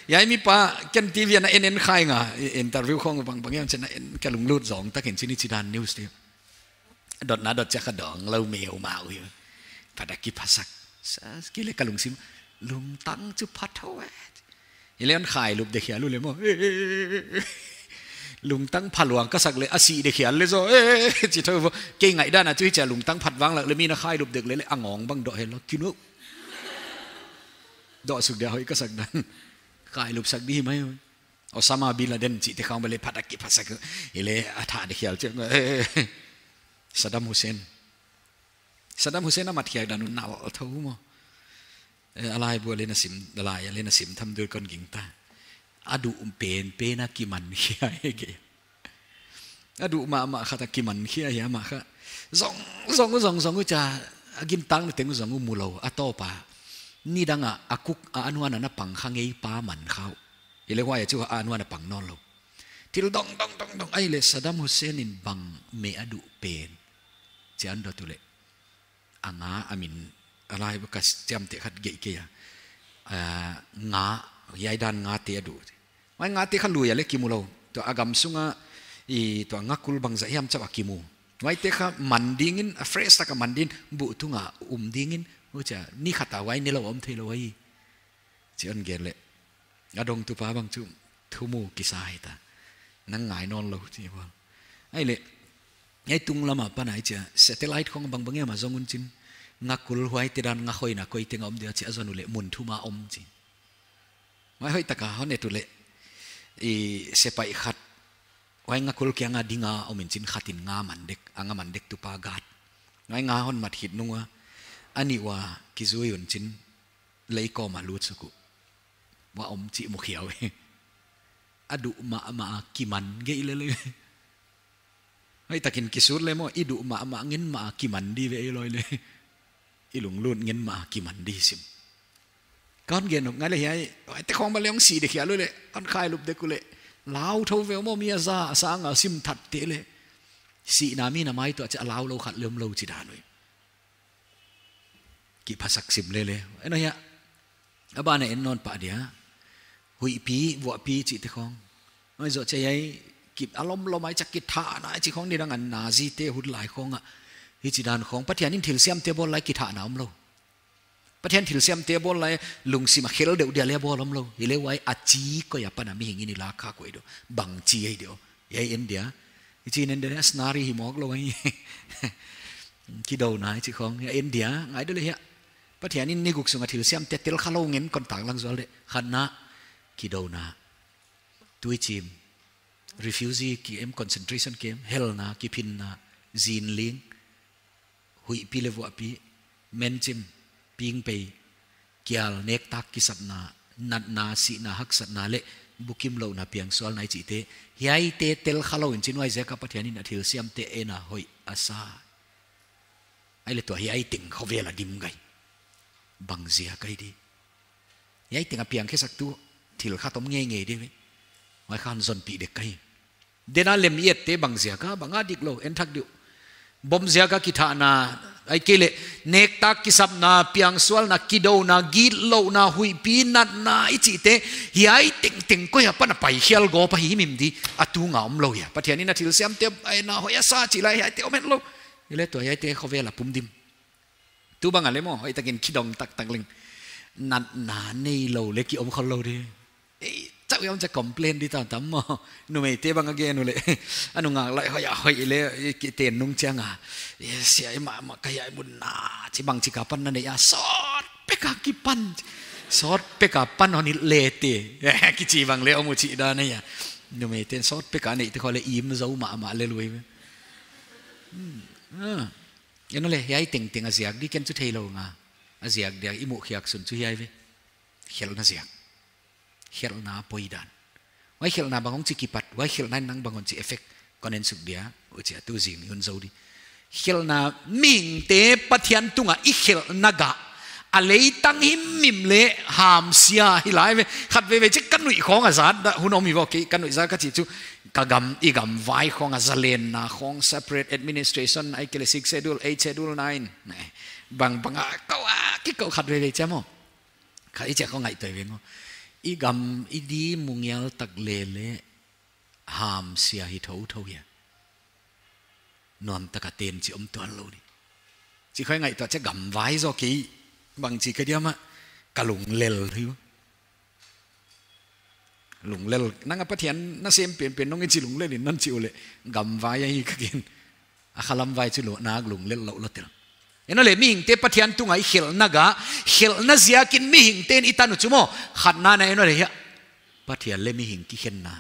Hiai mipa ken TV a na en en kha ing a. I-, interview khong bangbang hiam chia na en ka lunglut zong takin chin i chi dan news te. Dotna dot chiah ka dong lou meuhmah uh. Phat a kiphasak. Sa, kei leng ka lungsim, lungtang chu pha thou e. Hileh hon khailup dek hial uleh maw. Lungtang pha luang ka sak leh a sih dek hial leh zaw. Chi thou vo. Kei ngaihdan a chu hichia lungtang phat vang lak leh mi'n a khailup dek leh leh a ngawng bang doh hilou. Kinu. Doh suk dia hoih ka sak dan. Khailup sak di mai. Osama bin Laden chihte khawng bel leh phat a kiphasak. Hileh a thah dek hial chiah. Saddam Hussein. Saddam Hussein a mat khiak dan uh nal thou maw. Eh, a laibu leng na sim, a lai leng na sim tham dul kon gingta. A duh penpen a kiman khia hi kei. A duh mahmah khat a kiman khia hi amah kha. Zong, zong, zong, zong uh chia, a gintakna teng uh zong uh mulou, a tawp a. Nidang a, a kuk a, a nuan a na pang kha ngei pa man kha uh. Hileh huai a chu a nuan a pang nawnlou. Thil dong, dong, dong, dong. Ahihleh Saddam Hussein in bang meh a duh pen. Chian dot uleh. A nga a min a laibu ka chiamteh khat geih kei a. Ah, nga, hiai dan ngate a duh. Huai ngate kha lui a leh kimulou. Tua a gam sunga i tua ngakul bangzah hiam chauh a kimu. Huaite kha man dingin, a fresh tak a man dingin, buh tunga um dingin. Huchia, ni khat a huai nelou om theilou hi. Chi hon gen leh. A dongtupa bang chu thumu kisa hita. Nang ngai nawnlou chi bawl. Ahihleh. Hiai tunglam apan a chia satellite khawng bangbang hiam a zong un chin. Ngakul huaite dan nga khoina koi teng a om dia chia zon uleh mun thum a om chi. Huai hoihtak a hon et uleh. I sepaih khat. Huai ngakul kiang a ding a om in chin khat in nga man dek, a nga man dek tupa guard. Huai nga hon mat khit nung ua. A nih ua kizui un chin. Lei kawm a lut suk uh. Huai om chih mu khia uh. A duh mahmah a kiman geih lele. Hoihtakin kisut leh maw, i duh mahmah ngen mah a kiman di ve ei loi leh. I lunglut ngen mah a kiman di sim. Kon gen nop ngai leh hiai, huaite khawng bang leng hong sih dek hial uleh, hon khailup dek uleh. Lau thou ve maw mi a za, a sang a sim that te leh. Sihna mi na mai tuah chia lau lou khat leh omlou chi dan uh. Kiphasak sim lele. Eno hia. A ban a en nawn pah dia. Huihpi, vuahpi chihte khawng. Oi zoh chia hiai. Kip a lomlom ai chia kithahna ai chi khawng nidang a Nazi te hun lai khawng a. Hichi dan khawng. Pathian in thilsiamte bawl lai kithahna omlou. Pathian thilsiamte bawl lai lungsim a khel deuh dia leh bawl omlou. Hileh huai a chi koi apan a mihing in i la kha koi deuh. Bang chi ai deuh. Hiai en dia. Hichi en dia, a scenario hi mawk lou hi. Kidouna hichi khawng, hiai en dia, ngai deuh leh hia. Pathian in ni guk sunga thilsiamte tel khalou ngen kon tak lang zual deuh. Khatna, kidouna. Tuichim. Refugee camp, concentration camp, helna, kiphinna, zinling. Huihpi leh vuahpi, menchim, pingpei, kial, nektak kisapna, natna, sihna, haksatna leh, bukimlouhna, piangsualna i chihte, hiaite tel khalou in chin huaiziak a Pathian in a thilsiamte en a hoih a sa. Ahihleh tua hiai teng khovel a dim gai. Bang ziak ai di. Hiai teng a piang khesaktu thil khat om ngeingei di ve. Huai khan zonpih dek ka hi. Dena lem i ette bang ziak a, bang a diklou, en thak diu. Bom ziak a kithahna, ahihkeileh, nektak kisapna, piangsualna, kidouna, gitlouhna, huihpi natna, i chihte, hiai tengteng koi apan a pai khial gawp ahi mim di, a tunga omlou hia. Pathian in a thilsiamte, ai na hoih a sa chih lai hiaite om hetlou. Hileh tua hiaite khovel a pum dim. Tu bang a leh maw, hoihtakin kidong taktak leng. Natna neilou leh ki om khollou di. Ei, chauh hiam chia complain di tam tam maw. Numeite bang a gen uleh. A nungak lai hoih a hoih leh, i kiten nung chiang a. Yes, hiai mahmah ka hiai mun na. Chi bangchik a pan na nei a. Sawt pek a kipan. Sawt pek a pan hon hilh leh te. Kichi bang leh om uh chih dan nei a. Numeiten sawt pek a neite khawng leh im zou mahmah leh lui. Hmm. Ah. Eno leh, hiai tengteng a ziak di ken chu theilou nga. A ziak dia i muh khiak sun chu hiai ve. Khelhna ziak. Khelhna poi dan. Huai khelhna bang hong chi kipat, huai khelhna in nang bang hong chi effect. Kon en suk dia, huchia tu zing i hun zou di. Khelhna mihingte Pathian tunga i khelhna gah. A leitang himhim leh hamsia hi lai ve. Khatveivei chih ka nuih khawng a zat dah hun om hi vo kei ka nuih zat ka chih chu. Ka gam, i gam vai khawng a zalenna khawng separate administration, ahihkeileh six schedule, eight schedule, nine. Neh. Bangbang a, kou a, kikou khatveivei chia maw. Kha i chia khawng ngaihtuah veng aw. I gam, i di mu ngial tak lele hamsia hi thouthou hia. nuam taka ten chi om tuan lou di. Chi khoi ngaihtuah chia gamvai zaw kei, bangchi ka diam a, ka lunglel hi. Lunglel, nang a Pathian na sem penpen nong i chi lunglel in non chi uleh, gamvai ahi ka gen. A khalam vai chu lo nak lunglel lou lou tel. Ena le mihingte Pathian tunga i khelhna gah, khelhna ziakin mihingte'n i tan uh chu maw, khatna na ena le hia. Pathian le mihing kikhenna.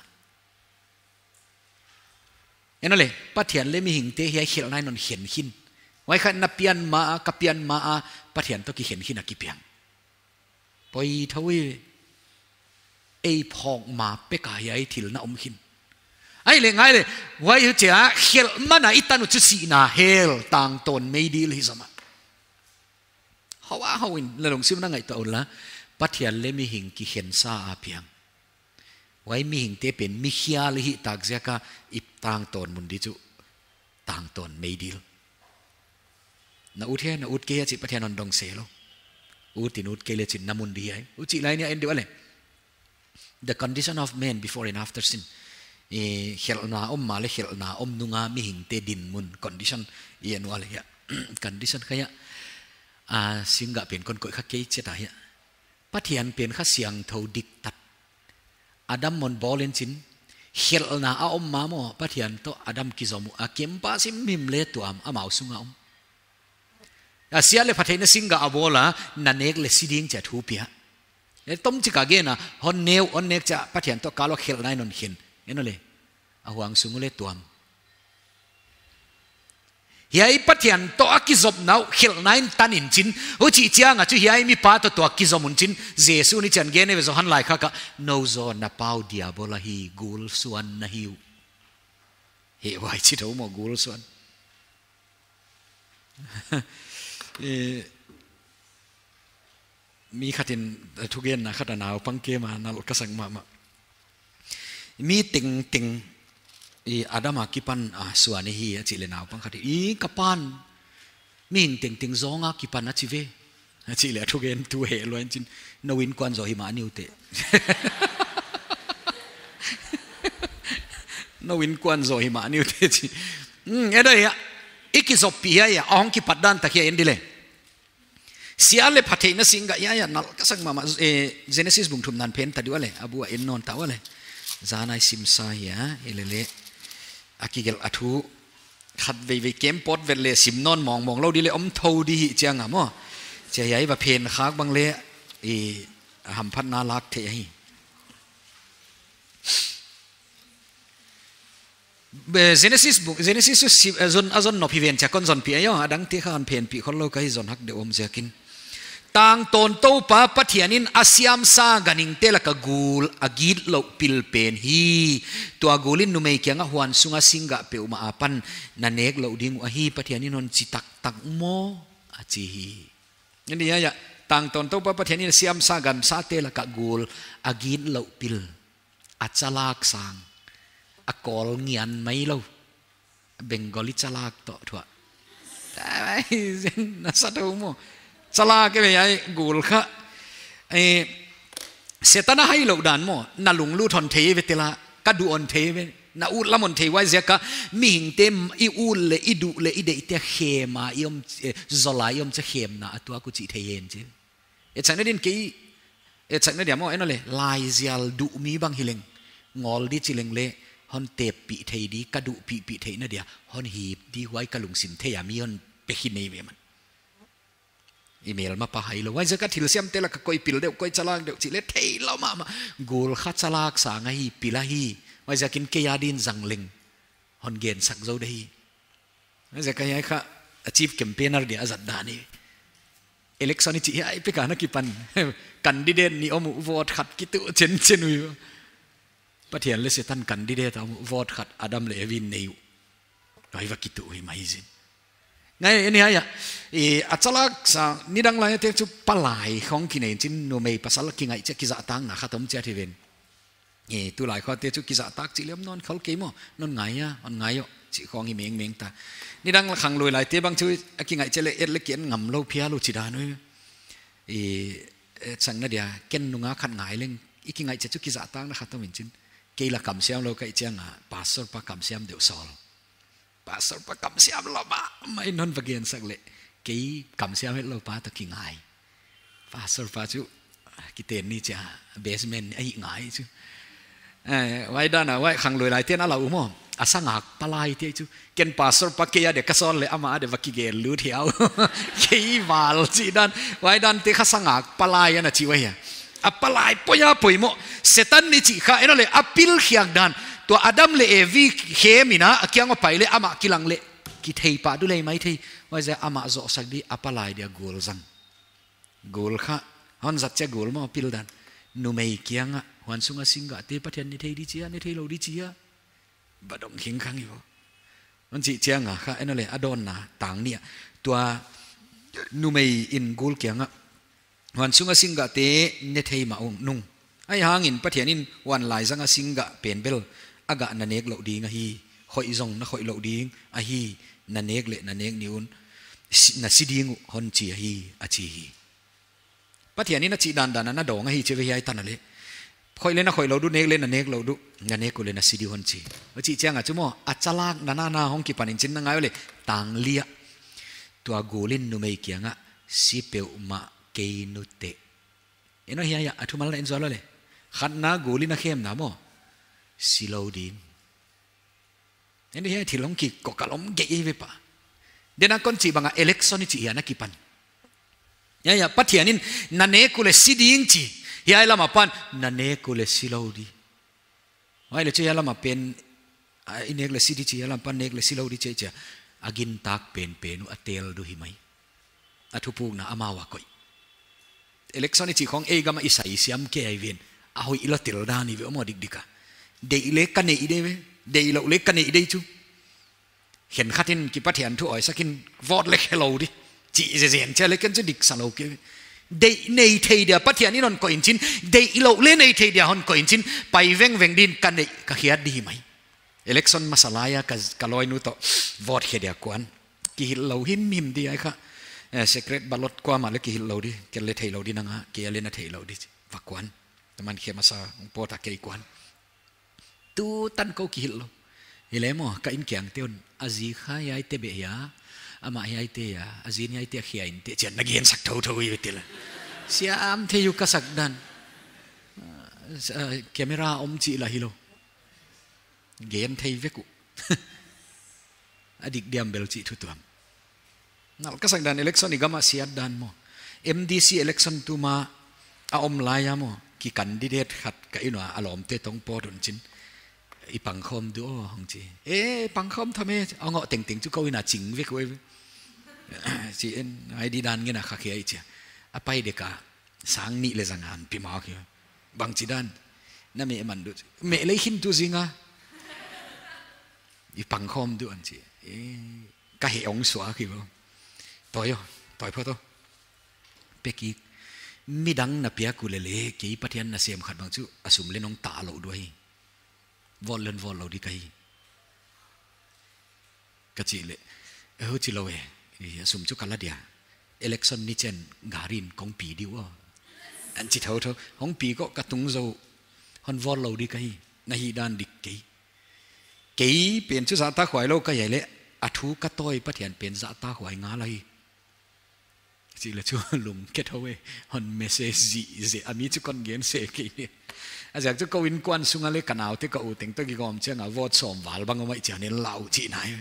Ena le, Pathian le mihingte hiai khelhna in hon khen khin. Huai kha na pian ma a, ka pian ma a, Pathian toh kikhen khin a kipiang. Poi thou i, ei phawk ma pek a hiai thil na om khin. Ahihleh ngai le, huai huchia, khelh man a i tan uh chu sihna hell, tangtawn meidil hi zomah. Hou a hou in, la lungsim na ngaihtuah un la, Pathian le mihing kikhensa a piang. Huai mihingte pen mi khial i hih tak ziaka i tangtawn mun di chu tangtawn meidil. Na ut hia, na ut kei hia chih Pathian hon dong se lou. Ut in ut kei le chin na mun di hiai. Huchih lai ni a en di ua le. The condition of man before and after sin. I khelhna om ma le khelhna om nunga mihingte dinmun condition i en ua le hia. Condition kha hia. A, singgah pen kon koih kha kei chiat a hia. Pathian pen kha siangthou diktat. Adam hon bawl in chin, khelhna a om ma maw, Pathian toh Adam kizom uh a kempa simhim le tuam amau sunga om. A siat le pha theihna singgah a bawl a, na nek le si ding chia thu pia. E tom chik a gen a, hon neu, hon nek chia Pathian toh kal ua khelhna in hon khen. Ena le, a huang sung uh le tuam. Hiai Pathian toh a kizopna uh khelhna in tan in chin. Huchih chiang a chu hiai mipa toh tua kizom un chin. Jesu in chian gen e ve Johan laikhak ah. Nou zaw na pau Diabol ahi, gul suan na hi uh. He huai chi thou maw gul suan. Eh, Mi khat in, eh, thugenna khat a naupang kem a nalh ka sak mahmah. Mi tengteng, i Adam a kipan a suan i hi a chih le naupang khat in, i ka pan, mihing tengteng zawng a kipan a chi ve. A chih le a thugentu heh lua in chin, nou innkuan zaw hi mah ni uh teh. Nou innkuan zaw hi mah ni uh teh chi. Hmm, e dai hia, i kizoppih hia, a hong kipat dan tak hia en di le. Siat le pha theihna singgah, ya, ya, nalh ka sak mahmah, eh, Genesis bung thumna phen ta di ua le, a bu a en nawn ta ua le. Zan a i sim sa hia, e le le. A kigelh a thu, khat veivei kem pawt vet le sim nawn mawngmawng lou di le om thou di hi chiang a maw. Chia hiai va phen khak bang le, eh, hamphatna lak theih ahi. Be, Genesis bung, Genesis chu si-, eh, zon, a zon nop hi ven chia kon zonpih a hia, a dangte kha hon phenpih khol lou ka hi zon hak deuh om ziakin. Tangtawn Toupa Pathian in a siamsa ganhingte laka gul a gitlouh pil pen hi. Tua gul in numei kiangah huan sunga singgah peuhmah apan na nek louh ding uh ahi Pathian in hon chi taktak maw a chi hi. Eni aia, Tangtawn Toupa Pathian in a siamsa gansate laka gul a gitlouh pil. A chalak sang, a kawl ngian mai lou, Bengali chalak toh thuah. Ai, na sa thou maw. Chalak e ve ai gul kha. Eh, Setan a hai lou dan maw, na lunglut hon thei ve tela, ka duh hon thei ve, na ut lam hon thei huai ziaka, mihingte i ut le, i duh le, i deihte khem a, i om, eh, zol a, i om chia khemna, a tuak uh chih thei hen chi. Etsakna din kei, etsakna dia maw, ena le, laizial duh mi bang hi leng, ngawl di chi leng le, hon teppih thei di, ka duhpihpih theihna dia, hon hip di huai ka lungsim thei a mi hon pe hi nei ve man. I melmapa hai lou, huai ziaka thilsiamte laka koi pil deuh, koi chalak deuh, chih le thei lou mahmah, gul kha chalak sang ahi, pil ahi, huai ziakin kei a din zang leng, hon gensak zou de hi. Huai ziaka hiai kha, a chief campaigner dia a zat dan hi. Election i chih hiai peka na kipan. Candidate nih om uh vote khat kituh chenchen uh. Pathian le Setan candidate om uh vote khat Adam le Evi nei uh. Huai va kituh hi mai zin. Ngai eni aia. I a chalak sa nidang lai te chu palai khong kinei chin numei pasal kingaih chia kizahtakna khat om chia thi ven. Eh, tulai khote chu kizahtak chih le om nawn khol kei maw, non ngai a, hon ngai o, chih khong hi mengmeng ta. Nidang la khanglui laite bang chu, a kingaih chia le et le ken ngam lou phial lou chi dan uh. Eh, eh, chang na dia, ken nunga khat ngai leng, i kingaih chia chu kizahtakna khat om in chin. Kei la kamsiam lou ka hih chiang a, pastor pa kamsiam deuh sawl. Pastor pa kamsiam lou mahmah in hon va gensak leh, kei kamsiam hetlou pa toh kingai. Pastor pa chu kiten ni chia, basement a hi ngai chu. Eh, huai dan a, huai khanglui laite'n a lau maw. A sangak palai te chu. Ken pastor pa kei a de ka sawl leh amah a de va kigen lut hiau. Kei val chih dan. Huai dan te kha sangak palai ana chi uh ahi a. A palai poi a poimoh. Setan i chih kha, en aw leh, a pil khiak dan. Tua Adam leh Evi khem in a, a kiang a pai leh amah kilang leh kithei pah dulei maithei. Huaiziak amah zohsak di a palai dia gul zang. Gul kha, hon zat chia gul maw pil dan. Numei kiang a, huan sung a singgah te Pathian ne thei di chia, ne thei lou di chia. Ba dong khing khang i vo. Hon chih chiang a kha, en aw leh, a dawnna tang nih a. Tua numei in gul kiang a, huan sung a singgah te ne thei mah ung nung. Ahihhang in Pathian in huan laizang a singgah pen bel, a gah na nek louh ding ahi, khoih zong na khoih louh ding ahi, na nek leh na nek ni un, si-, na si ding uh hon chi ahi, a chi hi. Pathian in a chih dandan a na dawng ahi chi ve hiai tan a leh. Khoih leh na khoih lou di uh, nek leh na nek lou di uh, na nek uh leh na si di uh hon chi. A chih chiang a chu maw, a chalakna na hong kipan in chin na ngai uh leh, tang li a. Tua gul in numei kiang a, si peuhmah kei nute. En aw hiai a, a thumal na en zual aw leh. Khatna gul in a khemna maw. Si lou ding. En aw hiai thil hong kikoh kal om gei ve pa. Dena kon chih bang a election i chih hiai a kipan. Hiai a, Pathian in na nek uh leh si ding chi. Hiai lam apan, na nek uh leh si lou di. Huai leh chu hiai lam apan, a, i nek leh si di chi, hiai lam apan nek leh si lou di chi chia. A gintak penpen uh a tel di uh hi mai. A thupukna amau a koih. Election i chih khong ei gam a i sai siam kei ahi ven. A hoih lou tel dan i ve maw dikdik a. Deih leh ka neih di ve. Deih lou leh ka neih di chu. Khenkhat in ki Pathian thu awisak in vote leh khe lou di. Chih zezen chia leh ken chu dik sa lou kei. Deih nei thei dia Pathian in hon koih in chin. Deih lou leh nei thei dia hon koih in chin. Pai vengveng din ka neih ka khiat di hi mai. Election masa lai a ka, ka lawinu toh vote khe dia kuan. Kihilh lou himhim di ahi kha. Eh, secret ballot kuamah leh kihilh lou di. Ken leh thei lou di nang a, kei leh na thei lou di. Va kuan. Taman khe masa, pawt a kei kuan. Tutan kou kihilh lou. Hileh maw, ka in kiang te un. A zi kha hiai te beh hia. Amah hiai te hia. A zin hiai te khia in te. Chian na gensak thouthou i ve tel. Siam thei uh ka sak dan. Ah, s-, ah, camera om chih lah hilou. Gen thei vek uh. A dik diam bel chih thu tuam. Nal ka sak dan election i gam a siat dan maw. M D C election tuma a om lai a maw. Ki candidate khat ka inn ua a lawmte toh pawt un chin. I pangkhawm di aw hong chi. Eh, pangkhawm tham e, a ngoh tengteng chu kou in a ching vek uh e. Chi en, I D dan ngen a kha khia i chia. A pai dek a. Sang nih leh zanga hon pi mawk hi. Bangchi dan. Na meh man di uh. Meh leh khin tu zing a. I pangkhawm di uh an chi. Eh, ka heh hong suak hi vo. Tawi aw, tawi phot aw. Peki. Midang na piak uh leh leh, kei Pathian nasem khat bang chu, a sum leh nong ta lou di uh ahi. Vote leh vote lou di ka hi. Ka chih leh, eh, huchi lou e, eh, a sum chu ka la dia. Election ni chen gari in kong pi di uh aw. An chi thouthou, hong pi kou ka tung zou, hon vote lou di ka hi, na hih dan dik kei. Kei pen chu zahtakhuai lou ka hi leh, a thu ka tawi Pathian pen zahtakhuai ngal ahi. Chih leh chu lungke thou e, hon message zihzeh, a mi chu kon gen sek kei ni. A ziak chu kou innkuan sung a leh ka naute ka u teng toh kigawm chiang a vote sawm val bang om ahi chia nen lau chih nai.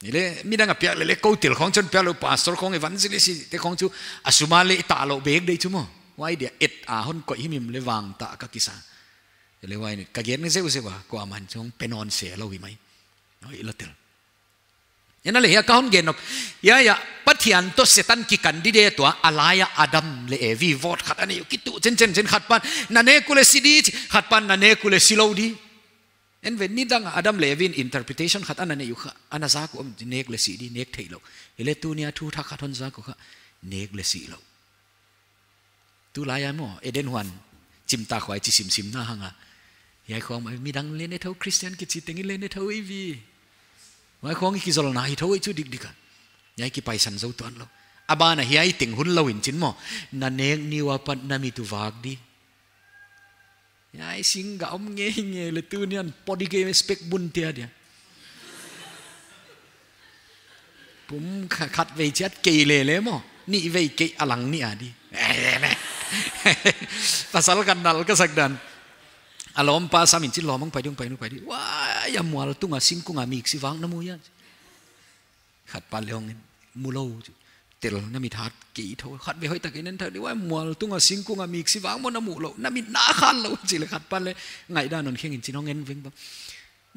Ni leh, midang a piak leh leh kou tel khong chon piak lou pastor khong evangelist te khong chu a sum a leh i ta lou bek di chu maw. Huai dia et a hon koih himhim leh vang ta ka kisa. Leh huai ni, ka gen ni zeuzeu a, kuaman chu hong pe nawn se lou hi mai. Huai lou tel. Ena leh hiai ka hon gen nop. Hiai a, Pathian toh Setan ki candidate ua, a lai a Adam leh Evi vote khat a nei uh kitu, chen chen chen khat pan, na nek uh leh si di, khat pan na nek uh leh si lou di. En ve nidang a Adam leh Evi in interpretation khat ana nei uh kha, ana zak uh om nek leh si di, nek theih lou. Hileh tuni a thu thak khat hon zak uh kha, nek leh si lou. Tulai a maw, Eden huan, chimtakhuai chi simsimna hang a. Hiai khong mah, midang leh ne thou Christian kichi teng in leh ne thou i vi. Huai khong i kizolna hi thou i chu dikdik a. Hiai kipaisan zou tuan lou. A ban a hiai teng hun lou in chin maw, na nek ni ua pat na mit uh vak di. Hiai singgah om ngeingei leh tuni a pawt di kei spec bun te a dia. Kum kha-, khat vei chiat kei lele maw. Nih vei kei a lang nih a di. Pasal kan nal ka sak dan. A lawmpa sam in chin lawm hong pai di, hong pai di, hong pai di. Wai, a mual tunga singkung a miksi vak na mu hia. Khat pa leh hong en, mu lou chu. Tel, na mit hat kei thou. Khat vei hoihtak in en thak di, wai, mual tunga singkung a miksi vak maw na mu lou. Na mit na khan lou chi leh khat pa leh ngaihdan hon kheng in chin hong en veng bang.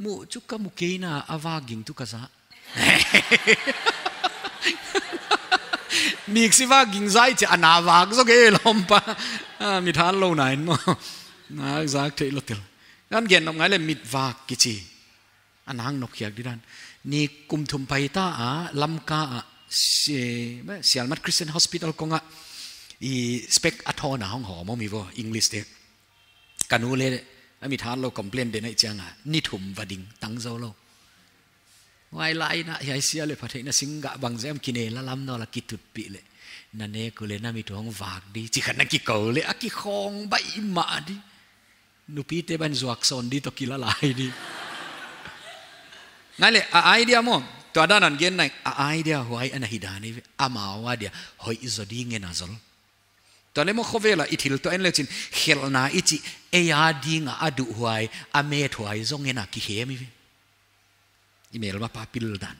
Mu chu ka mu kei na, a vak ging tu ka za. Miksi vak ging zai chi a na vak zaw kei lawmpa. A, mit hat lou na in maw. Na zak theih lou tel. Kan gen nop ngai leh mit vak kichi. A nang nop khiak di dan. Ni kum thum pai ta a, Lamka a, si-, Sielmat Christian Hospital kong a, i spec a thawn a hong hawm om hi vo, English te. Ka nu leh, a mit hat lou complain den a i chiang a, ni thum va ding, tang zou lou. Huai lai in a, hiai sia leh pha theihna singgah bang zem kine la lam nawn la kitutpih leh. Na nek uleh na mit hong vak di, chi khat na kikou leh, a kikhong bai mah di. Nupite ban zuak sawn di toh kila lai di. Ngai leh, a idea maw, tua dan a gen nai, a idea huai ana hi dan hi ve, amau a dia, hoih zaw di ngen a zol. Tua leh maw khovel a i thil toh en leu chin, khelhna i chih, ei a ding a a duh huai, a met huai zaw ngen a kikhem hi ve. I melmapa pil dan.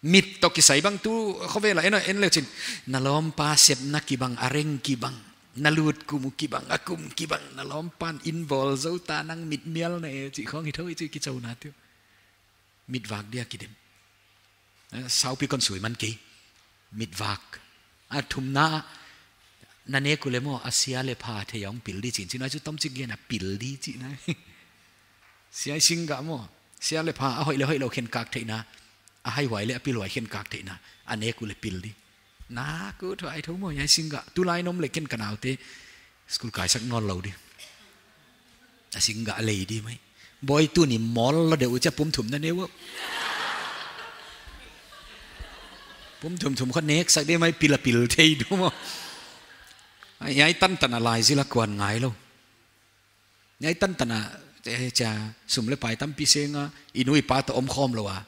Mit toh kisai bang tu khovel a en, en leu chin. Na lawmpa sepna kibang, a reng kibang. Na lut kum kibang, a kum kibang. Na lawmpa'n inn bawl zou ta nang mit mial na e, chih khong hi thou, chih kichouna tu. Mit vak dia kidem. Eh, saupi kon sui man kei. Mit vak. A thumna, na nek uleh maw, a sia leh pha thei hong pil di chin. Chin a chu tomchik gen a pil di chihna. Sia singgah maw. Sia leh pha, a hoih leh hoih lou khenkak theihna. A hai huai leh a pil huai khenkak theihna. A nek uleh pil di. Na, ku thuai thou maw, hiai singgah. Tulai nom leh ken ka naute. School kaisak nawn lou di. A singgah lei di mai. Bawi tuni mawl lou deuh uh chia pum thum na ne uh. Pum thum thum kha neksak di mai pil a pil thei di maw. Hiai tantan a lai zil a kuan ngai lou. Hiai tantan a, eh, chia sum leh pai tampi seng a, i nu i pa toh om khawm lou a.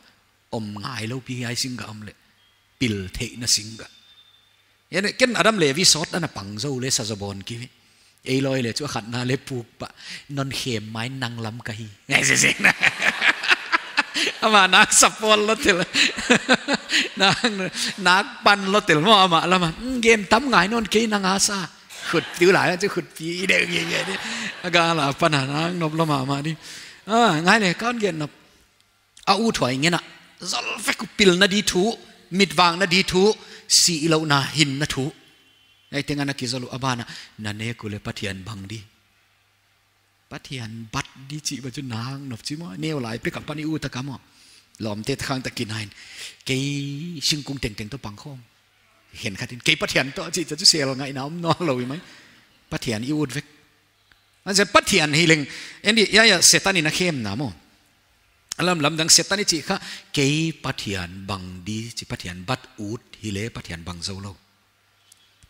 Om ngai lou pi hiai singgah om leh. Pil theihna singgah. Hiai ken Adam leh Evi sawt ana pang zou leh sa zaw bawn ki ve. Ei lawi leh chu a khatna leh puk pah. Non khem mai nang lam ka hi. Ngai se se na. Amah nak support lou tel. Nak, nak pan lou tel maw amah lam a. Hmm, gen tam ngai nawn kei nang a sa. Khut tiu lai chu khut pi deuh nge nge di. A gal a pan a nak nop lou mahmah di. Ah, ngai leh kon gen nop. A ut huai ngen a, zol vek uh pilna di thu, mit vakna di thu, sihlouhna hinna thu. Hiai teng ana kizol uh a ban a, na nek uleh Pathian bang di. Pathian bat di chih bang chu nang nop chi maw, neu lai pek a pan i ut a ka maw. Lawmte khang ta kinain, kei singkung tengteng toh pang khawm. Khenkhat in, kei Pathian toh chih chu sel ngaihna om nawn lou i mai. Pathian i ut vek. Huaiziak Pathian hi leng, en di, hiai, hiai, Setan in a khemna maw. A lamlam dang Setan i chih kha, kei Pathian bang di, chih Pathian bat ut, hileh Pathian bang zou lou.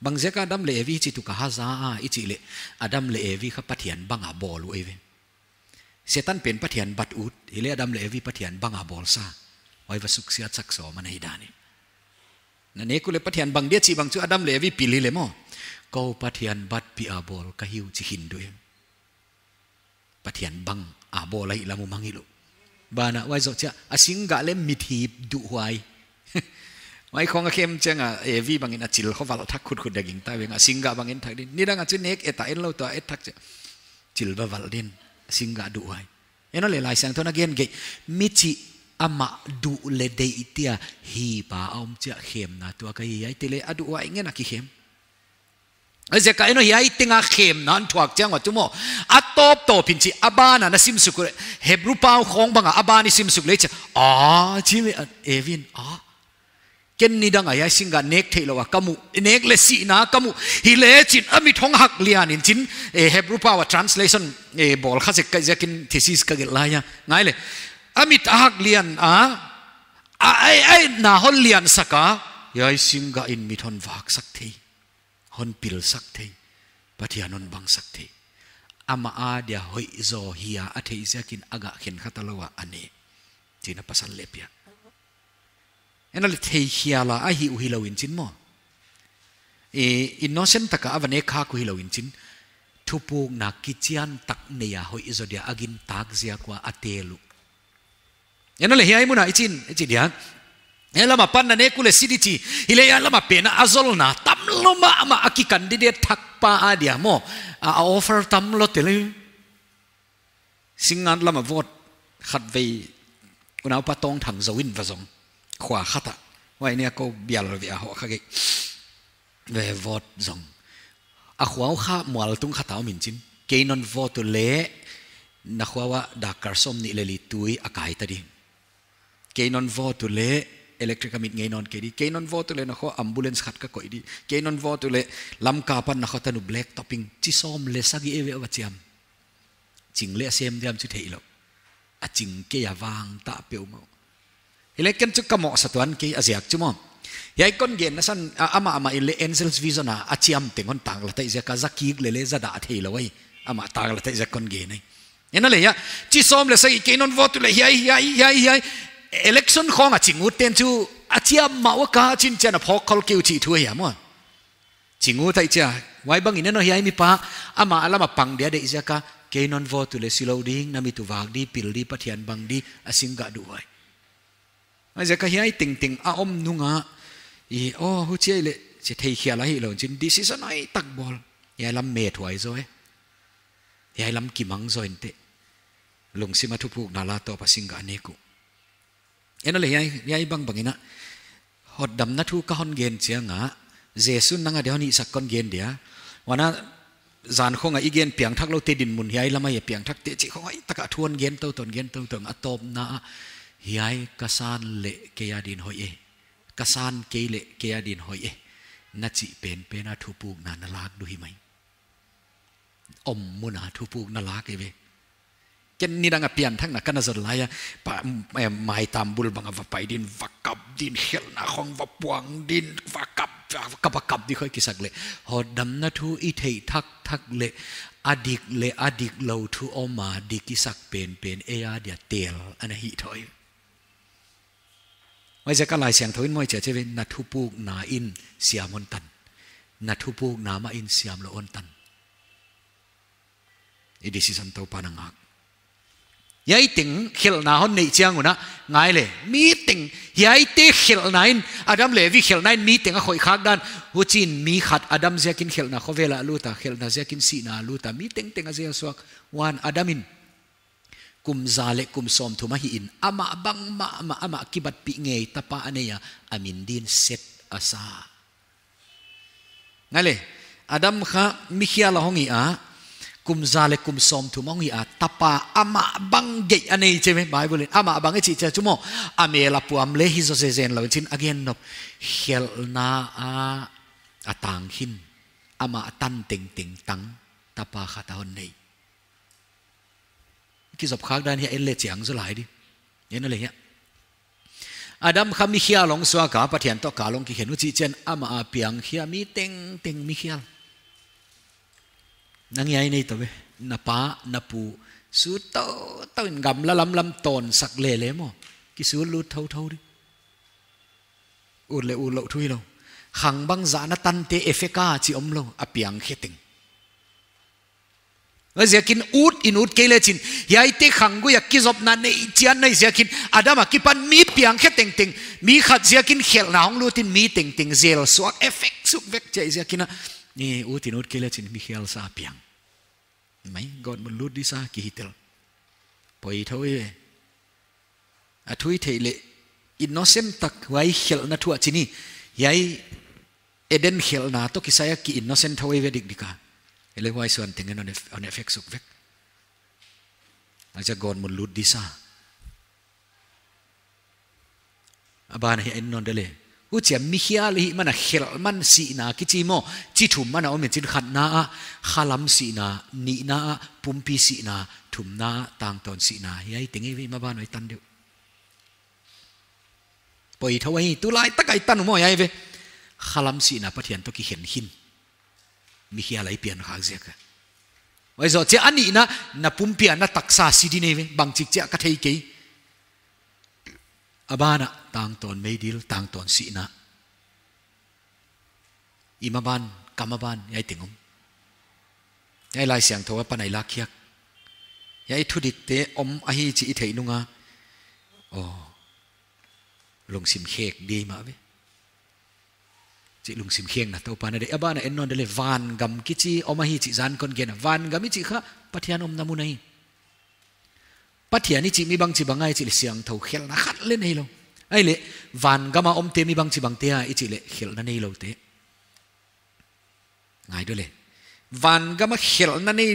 Bangziak a Adam leh Evi chih tu ka haza a, i chih leh, Adam leh Evi kha Pathian bang a bawl uh ei ve. Setan pen Pathian bat ut, hileh Adam leh Evi Pathian bang a bawl sa. Huai va suksiat sak sawm ana hi dan hi. Na nek uleh Pathian bang dia chih bang chu Adam leh Evi pil hileh maw. Kou Pathian batpih a bawl ka hi uh chi khin di uh. Pathian bang a bawl ahi lam uh mang hilou. Ban a huai zoh chia, a singgah leh mit hip duh huai. Huai khong a khem chiang a, Evi bang in a chil khovalh thak khutkhut deuh ging ta veng a singgah bang en thak din. Nidang a chu nek et a en lou toh et thak chia. Chil vavalh din, a singgah duh huai. En leh Laisiangthou in a gen gei, mi chih amah duh leh deih tia hip a om chia khemna tuak ahi, hiai te leh a duh huai ngen a kikhem. Huaiziak a en hiai teng a khemna hon thuak chiang uh chu maw. A tawptawp in chih a ban a na sim suk leh, Hebru pau khong bang a a ban i sim suk leh chia. A, chi mi, a, Evi in, a. Ken nidang a hiai singgah nek theih lou a ka mu, nek leh sihna ka mu. Hileh chin a mit hong hak lian in chin, eh, Hebru pau a translation, eh, bawl kha zek ka ziakin thesis ka gelh lai a. Ngai leh. A mit a hak lian a, a, ai, ai, na hon lian sak a, hiai singgah in mit hon vak sak thei. Hon pil sak thei. Pathian hon bang sak thei. Amah a dia hoih zaw hi a a theih ziakin a gah khenkhat a lou a a ne. Chihna pasal leh pia. Eina leh theikhial a ahih uh hilou in chin maw. I, innocent taka a va nek khak uh hilou in chin. Thupukna kichiantak nei a hoih zaw dia a gintak ziak ua a tel uh. Eina leh hiai mun a i chin, i chi dia. Hiai lam a pan na nek uh leh si di chi. Hileh hiai lam a pen a a zolna tamlou mahmah a ki candidate thak pa a dia maw. A, a offer tamlou tel. Singngat lam a vote khatvei unaupa Tawngthang zou in va zong. Khua khat a. Huai ni a kou bial ve a hoh kha gei. Ve vote zong. A khua uh kha mual tung khat a om in chin. Kei non vote uh leh na khua ua dak kar sawmnih leh li tui a kai ta di. Kei non vote uh leh electric a mit ngei nawn kei di. Kei non vote uh leh na khua ambulance khat ka koih di. Kei non vote uh leh Lamka apan na khua tanu black topping. Chi sawm leh sagih e ve va chiam. Ching leh a sem diam chu theilou. A ching kei a vang ta peuhmah. Hileh ken chu ka mohsa tuan kei a ziak chu maw. Hiai kon gen na san, a, amah amah in leh Angel's Vision a, a chiam teng hon tang la tai ziak a za kik leh leh za dah theilou ai. Amah tang la tai ziak kon gen ai. Eina leh hia, chi sawm leh sagih kei non vote uh leh hiai, hiai, hiai, hiai. Election khong a ching ut ten chu a chiam mah ua ka chin chian a phawk khol kei uh chih thu hia maw. Ching ut tai chia. Huai bang in eina hiai mipa, amah a lam a pang dia deih ziak a, kei non vote uh leh silou ding, na mit uh vak di, pil di, Pathian bang di, a singgah duh huai. Huaiziak a hiai tengteng a om nung a, i, oh, huchi ai leh, chi theikhial a hilou in chin, decision hoihtak bawl. Hiai lam met huai zaw e. Hiai lam kimang zaw in teh. Lungsim a thupukna la tawp a singgah nek uh. Eina leh hiai, hiai bangbang in a. Hotdamna thu ka hon gen chiang a. Jesu'n nang a dia hon hihsak kon gen dia. Huan a zan khong a i gen piangthak lou te dinmun hiai lam a i piangthak te chih khong a i tak a thu hon gen tou tou, gen tou tou a tawpna a. Hiai ka san leh kei a din hoih e. Ka san kei leh kei a din hoih e. Na chih penpen a thupukna na lak duh hi mai. Om mun a thupukna lak e ve. Ken nidang a pianthakna ka na zon lai a, pa, em, maitam bul bang a va pai din, va kap din, khelhna khong va puang din, va kap, va kap, va kap di khoi kisak leh. Hotdamna thu i theih thakthak leh, a dik leh, a diklou thu om a, dik i sak penpen, ei a dia tel, ana hi thoi. Huaiziak a Laisiangthou in maw i chi a chi ve, na thupukna in siam hon tan. Na thupukna mah in siamlouh hon tan. I decision Toupa'n a ngak. Hiai teng khelhna hon neih chiang un a, ngai leh, mi teng, hiaite khelhna in, Adam leh Evi khelhna in mi teng a khoih khak dan, huchiin mi khat Adam ziakin khelhna khovel a lut a, khelhna ziakin sihna a lut a, mi tengteng a zel suak, huan Adam in, kum za leh kum sawmthum a hih in, amah bang mahmah, amah kibatpih ngei tapa a nei a, a min din Set a sa. Ngai leh, Adam kha mikhial a hong hi a, kum za leh kum sawmthum a hong hi a, tapa amah bang geih a nei chi ve, Bible in, amah bang e chih chia chu maw, a mel a puam leh hi zaw zezen lou in chin a gen nop, khelhna a, a tang khin, amah a tan tengteng tang, tapa khat a hon nei. Kizop khak dan hiai en leh chiang zaw lai di. Eina leh hia. Adam kha mikhial hong suak a Pathian toh kal hong kikhen uh chih chian amah a piangkhia mi tengteng mikhial. Nang hiai nei tou ve. Na pa, na pu, sut tou, tou in gamla lamlam tawn sak lele maw. Kisut lut thouthou di. Ut leh utlouh thu hilou. Khang bang zahna tante effect a chih omlou, a piangkhe teng. Huaiziakin ut in ut kei lechin, hiaite khanggui a kizopna nei chian nei ziakin, Adam a kipan mi piangkhe tengteng, mi khat ziakin khelhna hong lut in mi tengteng zel suak effect suk vek chih ziakin a, ni ut in ut kei lechin mikhial sa piang. Mai, gawtmun lut di sa kihi tel. Poi thou e. A thu i theih leh innocent tak huai khelhna thu a chi ni. Hiai Eden khelhna toh kisai a ki innocent thou e ve dikdik a. Hileh huai suan teng in hon eff-, hon effect suk vek. A chia gawtmun lut di sa. A ban hiai en nawn de leh. Huchia mikhial hih man a khelh man sihna kichi maw. Chi thum ana om in chin, khatna a, khalam sihna, nihna a, pumpi sihna, thumna a, tangtawn sihna. Hiai teng e ve, maban huai tan deuh. Poi thou ahi, tulai tak a i tan uh maw hiai ve. Khalam sihna Pathian toh kikhen khin. Mikhial a i pian khak ziak a. Huai zoh chia a nihna, na pumpi a na taksa si di nei ve, bangchik chia ka thei kei. A ban ah tangtawn meidil, tangtawn sihna. I maban, ka maban, hiai teng om. Hiai Laisiangthou apan i lakkhiak. Hiai thudikte om ahi chih i theih nung a. Oh, lungsim khek di mah ve. Chih lungsim khekna Toupa'n a deih. A ban ah en nawn dih leh, vangam kichi om ahi chih zan kon gen a. Vangam i chih kha Pathian omna mun ahi. Pathian i chih mi bangchibang ahi chih leh siangthou khelhna khat leng neilou. Ahihleh, vangam a omte mi bangchibangte a i chih leh khelhna neiloute. Ngai dih leh. Vangam a khelhna nei,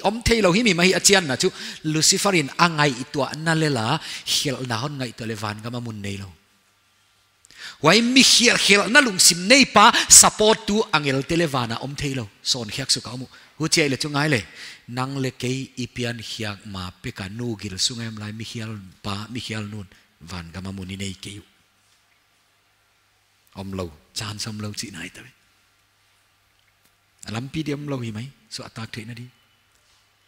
om theilou himhim ahi a chianna chu Lucifer in a ngaihtuahna lel a, khelhna hon ngaihtuah leh vangam a mun neilou. Huai mi khel, khelhna lungsim neipa support tu angelte leh van ah om theilou. Sawnkhiak suk a om uh. Huchi ahih leh chu ngai leh. Nang leh kei i piankhiak ma pek a nu gil sung a om lai mi khial pa, mi khial nu'n vangam a mun i nei kei uh. Omlou, chance omlou chihna ahi ta ve. A lampi di omlou hi mai, suahtak theihna di.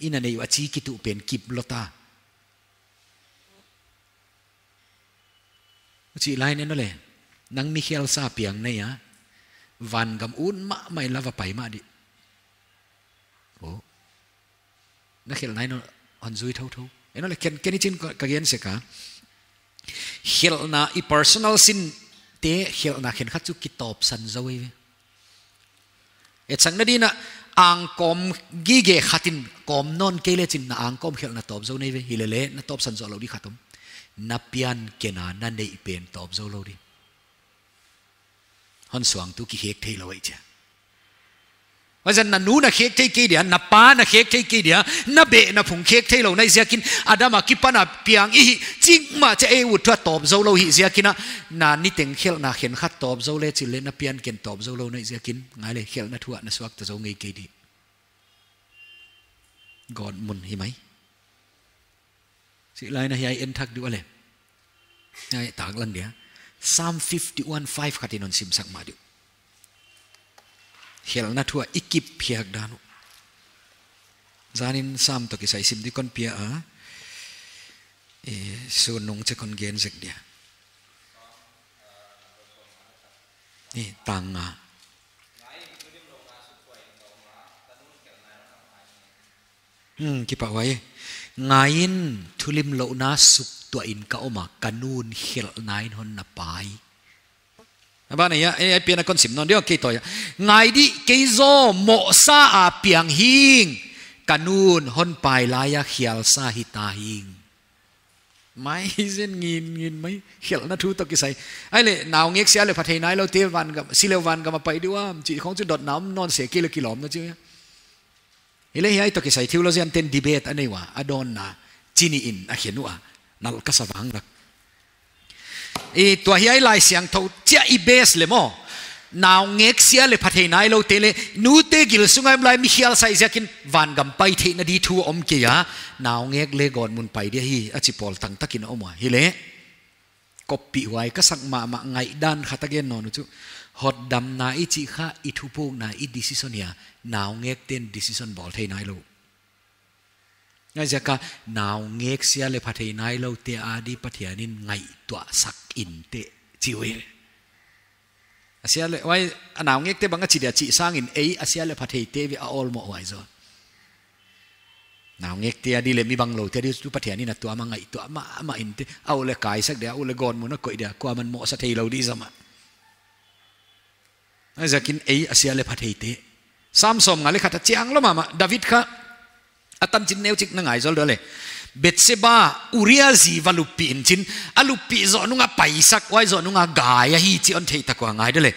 I na neih uh a chi kituh pen kip lou ta. Chih lai in en leh, nang mi khial sa piang nei a, vangam un mahmah in la va pai mah di. Oh. Na khelhna in hon zui thouthou. En leh ken, ken i chin ka, ka gen sek a. Khelhna i personal sinte khelhna khenkhat chu kitawpsan zou ei ve. Etsakna di'n a angkawm gige khat in kawm nawn kei lechin na angkawm khelhna tawp zou nei ve, hilele na tawpsan zoulou di khat om. Na pianken a na neih pen tawp zoulou di. Hon suangtu kikhek theilou ei chia. Huaiziakin na nu na khek thei kei dia, na pa na khek thei kei dia, na beh na phung khek theilou na hih ziakin, Adam akipan a piang i hih chik mah chia ei ut thu a tawp zoulou hi ziakin a, na niteng khelhna khenkhat tawp zou lechin leh na pianken tawp zoulou na hih ziakin, ngai leh khelhna thu ah na suakta zou ngei kei di. God mun hi mai. Chih lai in a hiai en thak di uh leh. Hiai taklang dia. Psalm fifty-one five khat in hon simsak mah di uh. Khelhna thu a i kip phiak dan uh. Zan in Psalm toh kisai sim di kon pia a. Eh, sun nung chia kon gen zek dia. Eh, tang nga. Hmm, kipahhuai. Ngaiin, thulimlouhna suk tuah in ka om a, ka nu'n khelhna in hon na pai. A ban ah, eh, eh, pian a kon sim nawn di uh, kei toh ia. Ngai di, kei zaw mohsa a piang hing, ka nu'n hon pai lai a khialsa hita hing. Mai zen ngin ngin mai, khelhna thu toh kisai. Ahihleh, naungek sia leh pha thei nailoute vangam, si leh vangam a pai di uam, chih khong chu dotna om nawn se kei leh kilawmna chu ia. Hileh hiai toh kisai theologian ten debate a nei ua, a dawnna, chi nih in a khen ua, nalh ka sa vang lak. I tua hiai Laisiangthou chia i base leh maw. Naungek sia leh pha thei nailoute leh, nute gil sung a om lai mi khial sa i ziakin vangam pai theihna di thu om kei a. Naungek leh God mun pai di ahi, a chi pawl tangtak in a om ua. Hileh. Koppihhuai ka sak mahmah ngaihdan khat a gen nawn uh chu. Hotdamna i chih kha i thupukna i decision hia, naungekte'n decision bawl thei nailou. Huaiziak a naungek sia leh pha thei nailoute a di Pathian in ngaihtuahsak in te chi uh. A sia leh, huai, a naungekte bang a chi dia chih sangin ei a sia leh pha theite ve a awlmoh huai zaw. Naungekte a di leh mi bangloute a di chu Pathian in a tuam a ngaihtuah mahmah in te, a u leh kaisak dia, a u leh God mun a koih dia, kuaman mohsa theilou di zama. Huaiziakin ei a sia leh pha theite. Psalm sawmnga leh khat a chiang lou mahmah, David kha, a tanchin neuchik na ngai zou dih leh. Bathsheba, Uriah zi va luppih in chin, a luppih zoh nung a paisak, huai zoh nung a gai ahi chih hon theih tak ua ngai dih leh.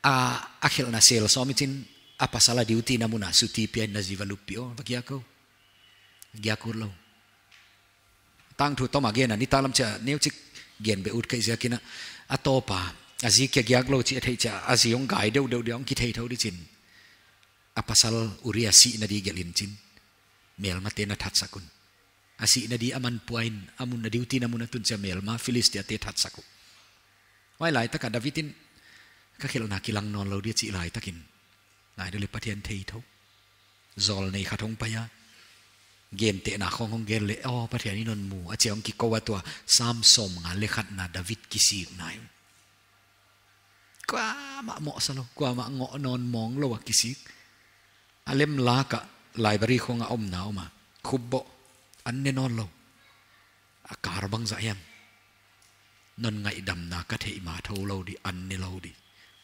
A, a khelhna sel sawm i chin, a pasal a duty na mun a suti pia in na zi va luppih aw, va giak aw. Giak utlou. Tangthu tawm a gen a, nitaklam chia neuchik gen beh ut ka hih ziakin a, a tawp a, a zi kia giaklou chih a theih chia, a zi hong gai deuhdeuh dia hong kithei thou di chin. A pasal Uriah sihna di gelh in chin. Melmate'n a thatsak un. A sihna di a man pua in, a mun a duty na mun a tun chia melma, Philistiate thatsak uh. Huai laitak a David in, ka khelhna kilang nawnlou di chih laitak in. Ngai dih leh Pathian thei thou. Zawlnei khat hong pai a. Gentehna khong hong gen leh, aw, Pathian in hon mu, a chi a hong kikou a tua, Sam sawmnga leh khatna David kisikna. Kuamah mohsa lou, kuamah ngoh nawn mawng lou a kisik. A lem lak ah library khong a omna om a. Khupboh, an ne nawn lou. A kar bangzah hiam. Non ngaihdamna ka theih ma thou lou di, an ne lou di.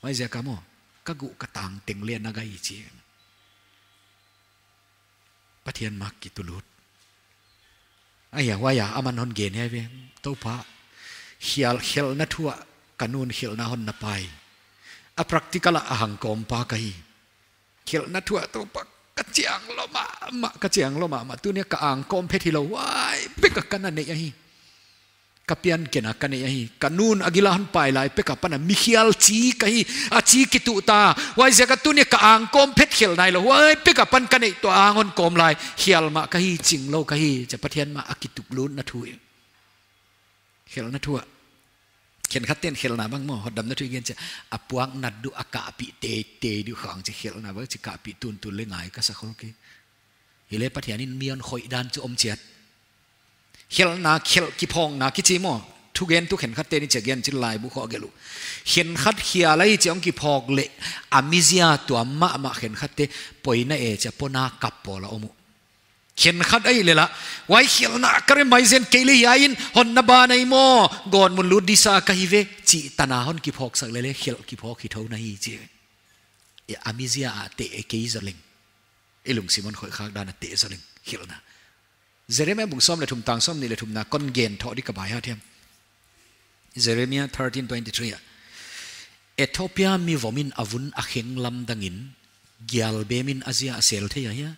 Huaiziak a maw, ka guh ka tang teng leh na gai chi. Pathian mah kitulut. Ahia, huai a, aman hon gen hi ve. Toupa, khial, khelhna thu ah, ka nu'n khelhna hon na pai. A practical ah a hang kawm pa ka hi. Khelhna thu ah Toupa, ka chiang lou mahmah, ka chiang lou mahmah. Tuni a ka angkawm phet hilou, huai pek a ka na neih ahi. Ka pianken a ka neih ahi. Ka nu'n a gil a hon pai lai pek apan a mi khial chi ka hi. A chi kituh ta. Huaiziak a tuni a ka angkawm phet khel nailou. Huai pek apan ka neih tua ang hon kawm lai. Khial mah ka hi, ching lou ka hi. Chia Pathian mah a kituklutna thu. Khelhna thu ah. Khenkhatte'n khelhna bang maw, hotdamna thu i gen chia. A puak nat duh a kahpih teitei duh khawng chia khelhna bang chia kahpih tuntun leh ngai ka sa khol kei. Hileh Pathian in mi hon khoih dan chu om chiat. Khelhna, khelh kiphawkna kichi maw. Thugentu khenkhatte'n i chia gen chin lai bu kho gelu. Khenkhat khial ahi chia hong kiphawk leh. A mizia tuam mahmah khenkhatte poina e chia pona kap pawl a om uh. Khenkhat ahi leh lah. Huai khelhna ka re mai zen kei leh hiai in hon na ban ahi maw. Gawtmun lut di sa ka hi ve. Chih tan a hon kiphawksak leh leh khelh kiphawk hi thou na hi chi. E a mizia a teh e kei zaw leng. I lungsim hon khoih khak dan a teh zaw leng. Khelhna. Jeremiah bung sawm leh thum tang sawmnih leh thumna kon gen thou di ka bai hat hiam. Jeremiah thirteen twenty-three ah. Ethiopia mi vom in a vun a kheng lamdang in, gial bem in a zia a sel thei ahia.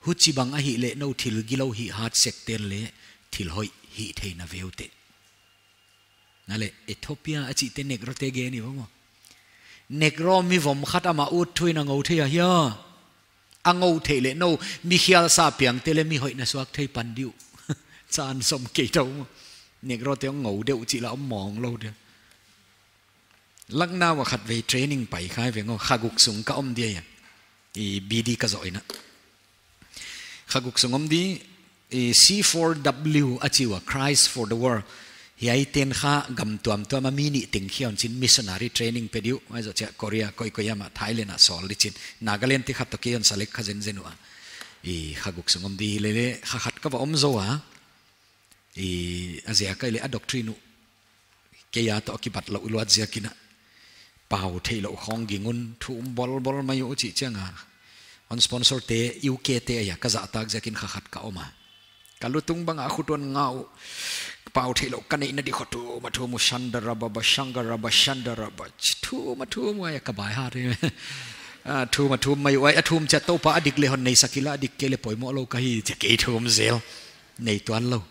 Huchibang ahihleh nou thil gilou hihhat sekte'n leh thil hoih hih theihna veu te. Nale, Ethiopia a chihte Negro te gen i maw. Negro mi vom khat amah ut thu in a ngou thei ahia. A ngou theih leh nou, mi khial sa piangte leh mi hoih na suak thei pan di uh. Chan sawm kei thou maw. Negro te hong ngou deuh chih lah om mawng lou dia. Lucknow ah khatvei training pai kha ve ngou, kha guk sung ka om dia. I B D ka zoh in a. Kha guk sung om di, i C four W a chi ua, Christ for the World. Hiaite'n kha gam tuamtuam a mi nih teng khia un chin missionary training pe di uh. Huai zoh chia Korea, koikoi hiam ah Thailand ah sawl di chin. Nagaland te khat toh kei hon select kha zenzen ua. I kha guk sung om di leh leh kha khat ka va om zou a. I a ziak ahihleh a doctrine uh. Kei a toh kibat lou luat ziak in a. Pau theihlouh khong ging un thum bolbol mai uh chih chiang a. Hon sponsor te U K te ahia ka zahtak ziak in kha khat ka om a. Ka lutung bang a khut hon ngau. Pau theihlouh ka neihna di khong thum a thum uh shandaraba ba shangaraba shandaraba. Thum a thum uh ahia ka bai hat. Ah, thum a thum mai uh ahia thum chia Toupa a dik leh hon neisak inla a dik kei leh poimoh lou ka hi chia kei thum zel. Nei tuan lou.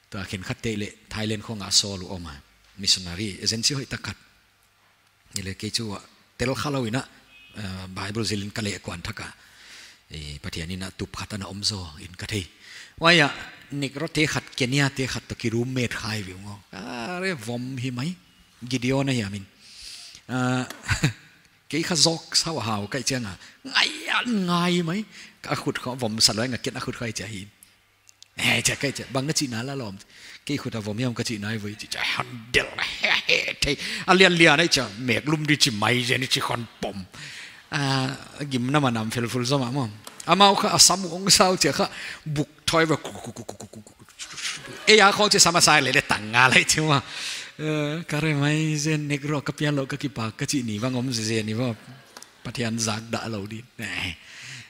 Tua khenkhatte leh Thailand khong a sawl uh om a. Missionary agency hoihtak khat. Hileh kei chu tel kha lou in a, eh, Bible zil in ka leh kuan thak a. Eh, Pathian in a tup khat ana om zaw in ka thei. Huai a, Negro te khat, Kenya te khat toh ki roommate kha hi ve ngou. Are vom hi mai. Gideon ahi a min. Ah, kei kha zok sau hau kai chiang a. Ngai an ngai mai. Ka khut khong vom sa lou nga ken a khut khong chia hi. Eh, chia kai chia, bang na chihna la lawm. Kei khut a vom hiam ka chihna hi voi chia, handle, he, he, thei. A lianlian ahi chia, mek lum di chi mai zen chi khon pom. Ah, gimna manam felful zom a maw. Amau kha a sam uh hong sau chia kha, buk thoi ve, ku, ku, ku. Ei a khong chia sam a sai leh leh tang nga lai chia maw. Eh, ka re mai zen Negro ka pian lou ka kipak ka chih ni bang om zen ni maw. Pathian zak dah lou di. Eh.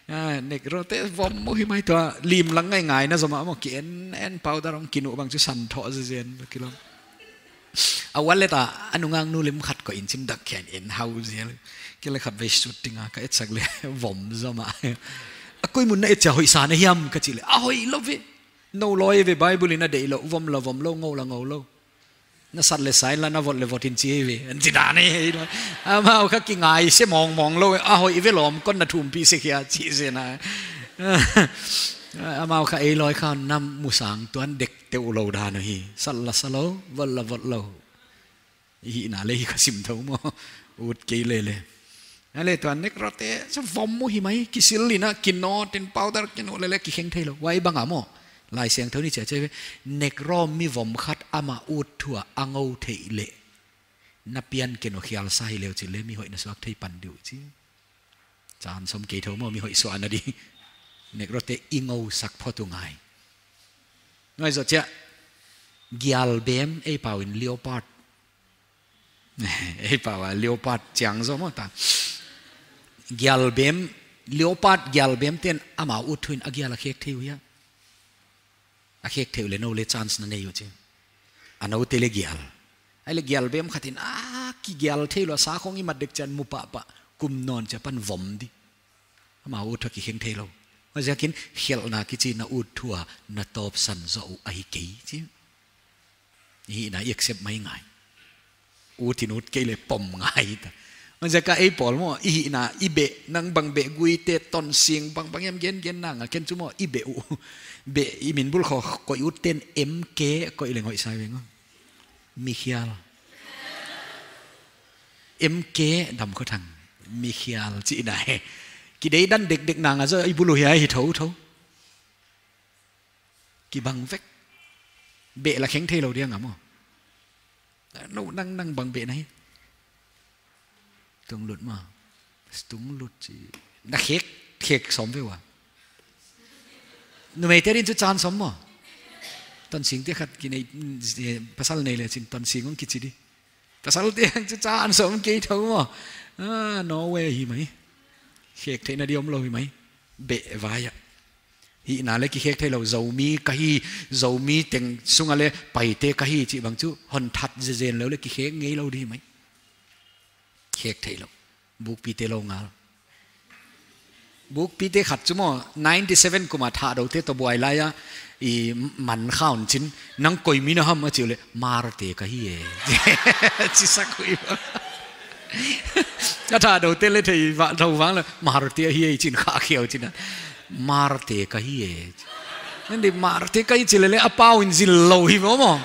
Ah, Negro te vom maw hi mai tua lim lang ngaingai na zom a maw ki en en powder hong ki nuh bang chu san thoh zenzen kilawm. A wallet a, a nungaknu lim khat koih in chin dak khen en hau zel. Kei leh khatvei shooting a ka etsak leh vom zom a. A koi mun na et chia hoih sa na hiam ka chih leh. A hoih lou ve. Nou loi ve Bible in a deih lou, vom la vom lou, ngou la ngou lou. Na sat leh sa inla na vot leh vot in chi ve. An chi dan e. Amau kha kingai se mawngmawng lou. A hoih ve lawm kon na thumpih se khia chi zen a. Amau kha ei loi kha na musang tuan dek teuh lou dan uh hi. Sat la sa lou, vot la vot lou. Hihna leh hi kha sim thou maw. Ut kei leh leh. A le tuan Negro te, sa vom mu hi mai, kisil lina, kinawt in powder kinawt lele kikheng theilou. Huai bang a maw. Laisiangthou in chi a chi ve. Negro mi vom khat amah ut thu a ngou theih leh. Na pian ke no khial sa hi leu chi leh mi hoih na suak thei pan diu chi. Chan som kei thou maw mi hoih suahna di. Negro te i ngou sak phot uh ngai. Ngai zoh chia. Gial bem ei pau in leopard. Ei pau a leopard chiang zaw maw ta. Gial bem, leopard gial bem ten amau ut thu in a gial a khek thei uh hia. A khek thei uh leh nou leh chance na nei uh chi. A nou te leh gial. Ai leh gial bem khat in a kigial theilou a sa khong i mat dek chiang mu pahpah. Kum nawn chia pan vom di. Amau ut thu a kikheng theilou. Huaiziakin khelhna kichi na ut thu a na tawpsan zoh uh ahi kei chi. I hihna i accept mai ngai. Ut in ut kei leh pom ngai ta. Huaiziak a ei pawl maw, i hihna, i beh, nang bang beh gui te ton sing bang bang em gen gen nang a ken chu maw, i beh uh. Beh i min bul kho koih ut ten M K koih leng hoih sa veng aw. Mikhial. M K Damkhothang. Mikhial chihna hi. Kideidan dekdek nang a zaw i bul uh hiai hi thou thou. Kibang vek. Beh la kheng theilou dia ngam aw. Nou nang nang bang beh na hi. Tunglut maw. Tunglut chi. Na khek, khek som ve ua. Numei te din chu chan som maw. Tonsing te khat kinei, pasal nei leh chin tonsing ong kichi di. Pasal te chu chan som kei thou maw. Ah, no way hi mai. Khek theihna di omlou hi mai. Beh vai a. Hihna leh kikhek theilou, Zomi ka hi, Zomi teng sung a leh Paite ka hi chih bang chu, hon that zezen lou leh kikhek ngeilou di mai. Khek theilou. Bukpi te lou ngal. Bukpi te khat chu maw, ninety seven kum a Thadou te toh buai lai a, i man kha un chin, nang koi mi na ham a chi uh leh, Hmar te ka hi e. Chi sak hui ba. A Thadou te leh thei va, thou vang leh, Hmar te hi e chin kha khiau chin a. Hmar te ka hi e. Nang di Hmar te ka hi chi lele a pau in zil lou hi maw maw.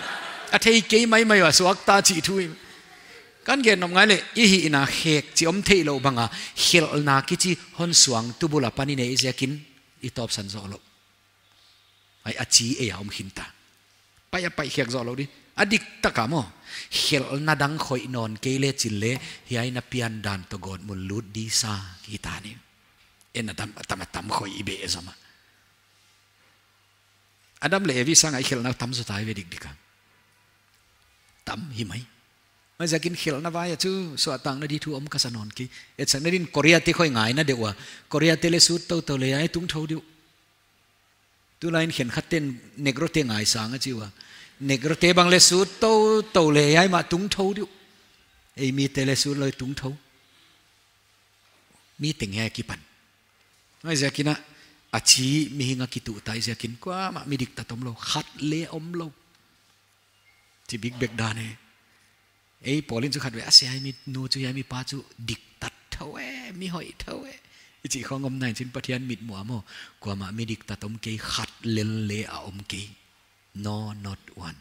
A thei kei maimai ua suak ta chi thu hi. Kan gen nop ngai leh i hihna khek chi om theilou bang a khelhna kichi hon suangtu bul a pan i neih ziakin i tawpsan zoh lou. Ai a chi ei a om khin ta. Pai a pai khek zoh lou di. A diktak a maw. Khelhna dang khoih nawn kei leh chin leh hiai na pian dan toh gawtmun lut di sa hi ta ni. En a tam, a tam, a tam khoih i beh zom a. Adam leh Evi sang a i khelhna tam zaw ta i ve dikdik a. Tam hi mai. Huaiziakin khelhna vai a chu suahtakna di thu om ka sa nawn kei. Etsakna din Korea te khoih ngaina deuh ua. Korea te leh suit toutou leh ai tung thou deuh. Tulai in khenkhat ten Negro te ngaisang a chi ua. Negro te bang leh suit toutou leh ai mah tung thou deuh. Ei mi te leh suit lou tung thou. Mi teng hiai kipan. Huaiziakin a, a chi mihing a kituh ta i ziakin kuamah mi diktat omlou, khat leh omlou. Chi bikbek dan e. Ei pawl in chu khat ve a se ai mi nu chu ai mi pa chu diktat thou e, mi hoih thou e. I chi khong om nai chin Pathian mitmuh a maw. Kuamah mi diktat om kei khat lel leh a om kei. No, not one.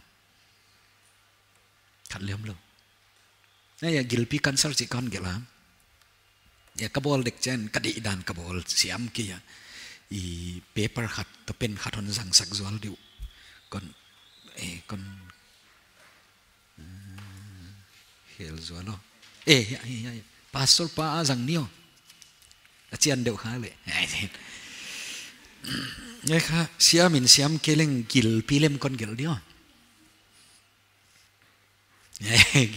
Khat leh omlou. Nai a gilpi cancer chi kon gelh a. Ya ka bawl dek chiang ka deih dan ka bawl siam kei a. I paper khat toh pen khat hon zang sak zual diu. Kon, eh, kon, ah, hel zual aw. Eh, ya, ya, ya, ya. Pastor pa a zang ni aw. A chian deuh kha leh. Ngai kha, siam in siam kei leng gilpi lem kon gelh di aw.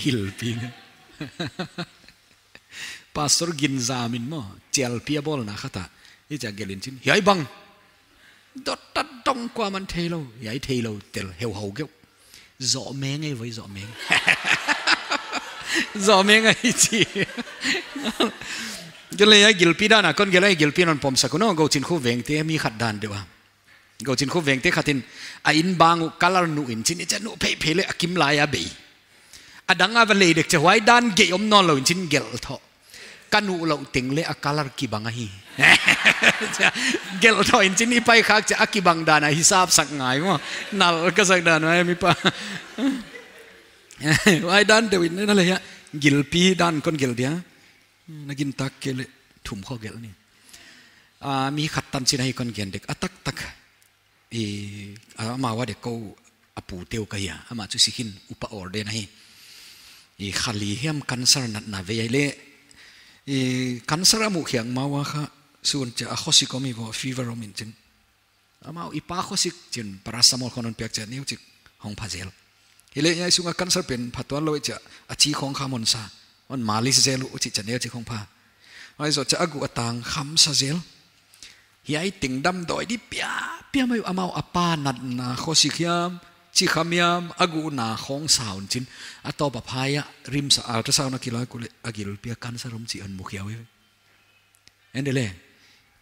Gilpi. Pastor gin zam in maw, chialpi a bawlna khat a. I chia gelh in chin. Hiai bang. Dot tat dong kuamah theilou. Hiai theilou tel heuhau geuh. Zoh meng ei voi zoh meng. Zoh meng ei chi. Gelh leh hiai gilpi dan a kon gelh leh gilpi non pom sak un aw, Gouchinkhu veng te mi khat dan deuh a. Gouchinkhu veng te khat in a inn bang uh color nuh in chin i chia nuh pheiphei leh a kim lai a bei. A dang a va lei dek chia huai dan gei om nawn lou in chin gelh thou. Ka nuh lou teng leh a color kibang ahi. Gelh thou in chin i pai khak chia a kibang dan a hisap sak ngai maw. Nal ka sak dan mai mi pa. Huai dan deuh in na leh hiai gilpi dan kon gelh dia. Na gintak kei leh thum khawng gelh ni. Ah, mi khat tanchin ahi kon gen dek. A taktak. I, ah, amau a dek kou a pu teu ka hia. Amah chu sikhin upa ordain ahi. I, kha li hiam cancer natna vei ahi leh. I, cancer a muh khiak ma ua kha. Sun chia a khosik om hi vo, fever om in chin. Amau i pa khosik chin paracetamol khawng hon piak chia neuchik hong pha zel. Hileh hiai sunga cancer pen pha tuan lou chia a chi khawng kha hon sa. Hon malis zel uh chih chia neuchik hong pha. Huai zoh chia a guh a tang kham sa zel. Hiai teng damdawi di piapia mai uh, amau a pa natna khosik hiam, chi kham hiam, a guh na khawng sa un chin. A tawp a phai a, RIMS a ultrasound a kilak uleh, a gilpi a cancer om chih hon mu khia uh. Ende leh,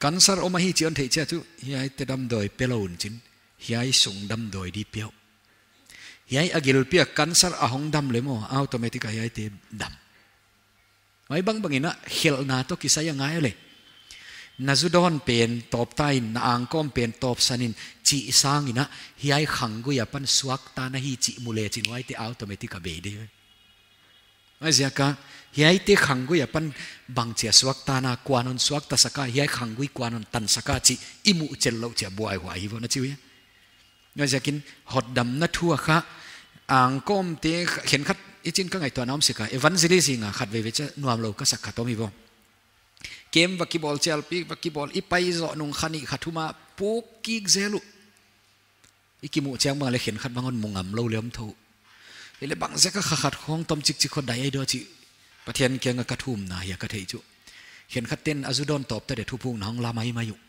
cancer om ahi chih hon theih chiang chu, hiaite damdawi pe lou un chin, hiai sung damdawi di pia uh. Hiai a gilpi a cancer a hong dam leh maw, automatic a hiaite dam. Huai bangbang in a khelhna toh kisai a ngai leh. Na zu dawn pen tawp ta in, na angkawm pen tawp san in, chih sang in a, hiai khanggui apan suakta na hi chih mu leh chin, huaite automatic a bei di. Huaiziak a, hiaite khanggui apan bangchia suakta na, kua'n hon suakta sak a, hiai khanggui kua'n hon tan sak a chih i muh chet louh chia buaihuai hi vo na chi uh hia. Huaiziakin hotdamna thu a kha, angkawmte kha-, khenkhat i chin ka ngaihtuahna om sek a, evangelist zing a khat veve chia nuam lou ka sak khat om hi vo. Kem va kibawl chialpi, va kibawl i pai zoh nung kha nih kha thum a puk kik zel uh. I kimuh chiang bang leh khenkhat bang hon mu ngam lou leh om thou. Hileh bangziak a kha khat khawng tom chikchik khawng dai ahi diam chih. Pathian kiang a ka thumna hia ka theih chu. Khenkhat ten a zu dawn tawp ta dia thupukna hong la maimai uh.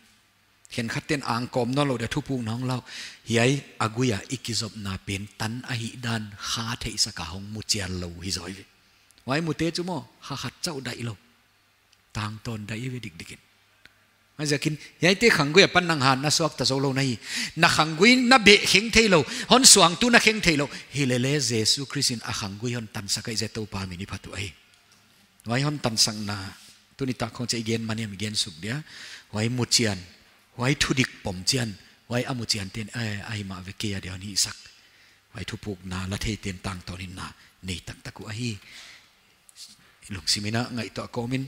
Khenkhat ten angkawm nawn lou dia thupukna hong la uh. Hiai a gui a i kizopna pen tan ahihdan kha theihsak a hong mu chian lou hi zaw hi ve. Huai mute chu maw, kha khat chauh dai lou. Tangtawn dai ve dikdik in. Huaiziakin, hiaite khanggui apan nang han na suakta zou lou na hi. Na khanggui na beh kheng thei lou. Hon suangtu na kheng thei lou. Hilele Jesu Khrist in a khanggui hon tansak ahi ziak Toupa min i phat uh ahi. Huai hon tansakna. Tuni tak khawng chia i gen man hiam i gen suk dia. Huai mu chian. Huai thudik pom chian. Huai a mu chian ten, eh, ahi mah ve kei a dia hon hihsak. Huai thupukna la thei ten tangtawn in na. Nei taktak uh ahi. Lungsim in a ngaihtuah kawm in,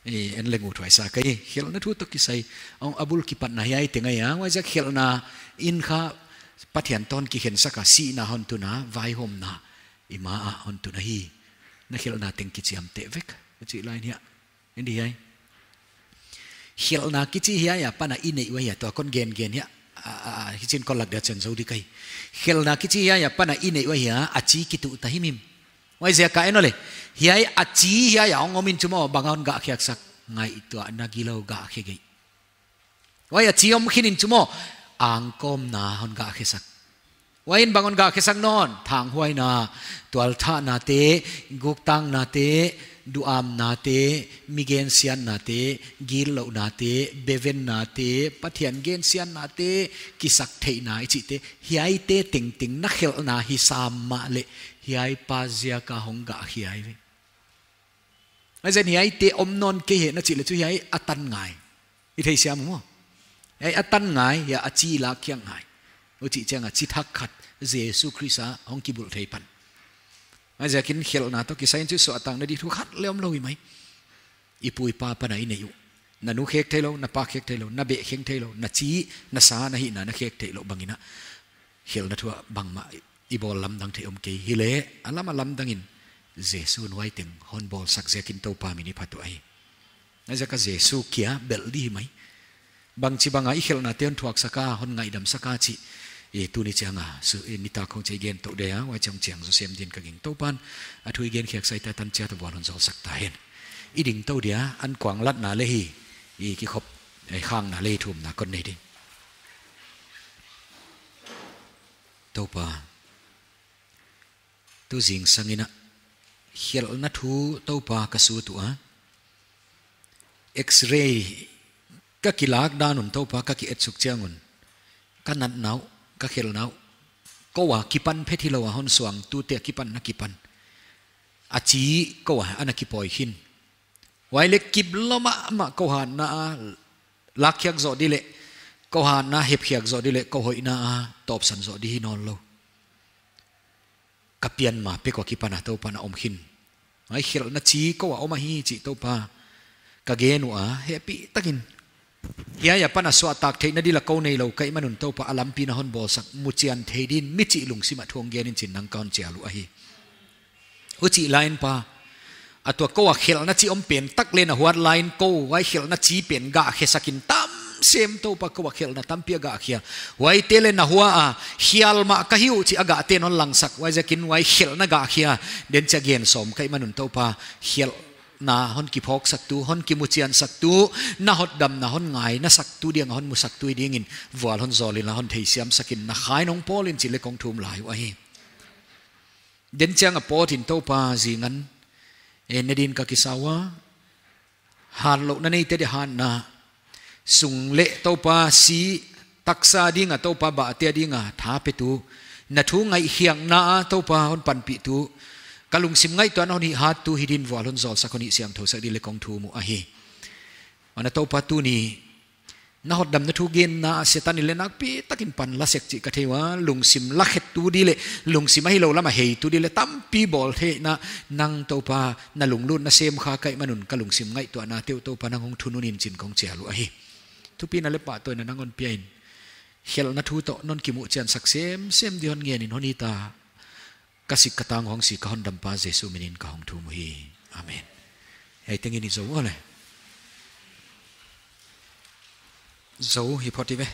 eh, en leng uthuai sa ka hi, khelhna thu toh kisai, ong a bul kipatna hiai teng ahi a, huaiziak khelhna in kha Pathian toh kikhensak a sihna hon tun a, vaihawmna, i ma ah hon tun ahi, na khelhna teng kichiamteh vek, a chih lai in hia, en di hiai. Khelhna kichi hiai apan a i neih uh ahi a, tua kon gengen hia, a, a, a, hichin kon lak dia chen zou di ka hi. Khelhna kichi hiai apan a i neih uh ahi a, a chi kituh ta himhim. Huaiziak a en aw le. Hiai a chi hiai a ong om in chu maw, bang a hon gah khiaksak, ngaihtuahna gilou gah khe gei. Huai a chi om khin in chu maw, angkawmna hon gah khesak. Huai in bang hon gah khesak nawn, thanghuaina, tualthahnate, guktangnate, duhamnate, mi gensiatnate, gitlouhnate, bevennate, Pathian gensiatnate, kisaktheihna i chihte, hiaite tengteng na khelhna hi sam mahleh, hiai pa ziak a hong gah khia ahi ve. Huaiziak in hiaite om nawn kei hen na chih leh chu hiai a tan ngai. I theisiam uh maw. Hiai a tan ngai, hiai a chi lak khiak ngai. Huchi chiang a chi thak khat, Jesu Khrist a hong kibulh thei pan. Huaiziakin khelhna toh kisai in chu suahtakna di thu khat leng om lou hi mai. I pu i pa apan a i neih uh. Na nu khek theilou, na pa khek theilou, na beh kheng theilou, na chi, na sa, na hihna, na khek theilou bang in a. Khelhna thu ah bangmah i bawl lamdang thei om kei hileh, a lam a lamdang in Jesu nuai teng hon bawlsak ziakin Toupa min i phat uh ahi. Huaiziak a Jesu kia belh di hi mai. Bangchibang a i khelhnate hon thuaksak a, hon ngaihdamsak a chih. I tuni chiang a, su, i nitak khawng chia i gen tou dia, huai chiang chiang zaw sem din ka gingta Toupa'n. A thu i gen khiak sai ta tan chiat a vual hon zawlsak ta hen. I ding tou dia, an kuang latna leh hi, i kikhop, eh, khangna leh hi thumna kon nei ding. Toupa. Tu zingsang in a, khelhna thu Toupa ka sut ua. X-ray ka kilak dan un Toupa ka ki etsuk chiang un. Ka natna uh, ka khelhna uh. Kou a kipan phet hilou a hon suangtute a kipan na kipan. A chi kou a ana kipawi khin. Huai leh kip lou mahmah kou hatna a lakkhiak zoh di leh, kou hatna hepkhiak zoh di leh, kou hoihna a tawpsan zoh di hi nawn lou. Ka pian ma pek ua kipan a Toupa na om khin. Huai khelhna chi kou a om ahi chih Toupa. ka gen ua, hehpihtakin hiai apan a suahtak theihna dia kou neilou ka hihman un Toupa a lampi na hon bawlsak, muchian thei din, michih lungsim a thu hon gen in chi'n nang ka hon chial uh ahi. Huchih laiin Pa, a tua kou a khelhna chi om pen tak leh na huat laiin kou, huai khelhna chi pen gah khesak in tam sem Toupa kou a khelhna tampi a gah khia. Huaite leh na hua a, hial mah ka hi uh chih a gah te'n hon langsak, huaiziakin huai khelhna gah khia, den chia gen sawm ka hihman un Toupa, khelh na hon kiphawksak tu, hon kimuchiansak tu, na hotdamna hon ngainasak tu diang a hon musak tu hi dingin, vual hon zawl in la hon theisiamsak in na khain hong pawl in chi leh kong thum lai uh ahi. Den chiang a pawt in Toupa zingan, e ne din ka kisa ua, hatlouhna neite dia hatna, sung leh Toupa si taksa ding a Toupa bahte a ding a tha pe tu, na thu ngaihkhiakna a Toupa hon panpih tu, ka lungsim ngaihtuahna hon hihhat tu hi din vual hon zawlsak hon hihsiangthousak di leh kong thum uh ahi. Huan a Toupa tuni, na hotdamna thu genna a Setan in leh nakpitakin pan la sek chih ka thei ua, lungsim lakhet tu di leh, lungsim a hilou lam a hei tu di leh, tampi bawl theihna, nang Toupa na lunglutna sem kha ka hihman un ka lungsim ngaihtuahna te uh Toupa nang hong thunun in chi'n kong chial uh ahi. Thupina leh pahtawina nang hon pia in, khelhna thu toh non kimuhchiansak semsem di hon ngen in hon hita, ka sik ka tang hong si ka hondampa Jesu minin ka hong thum uhi. Amen. Hiai tengin i zou ua leh. Zou hi phot i ve.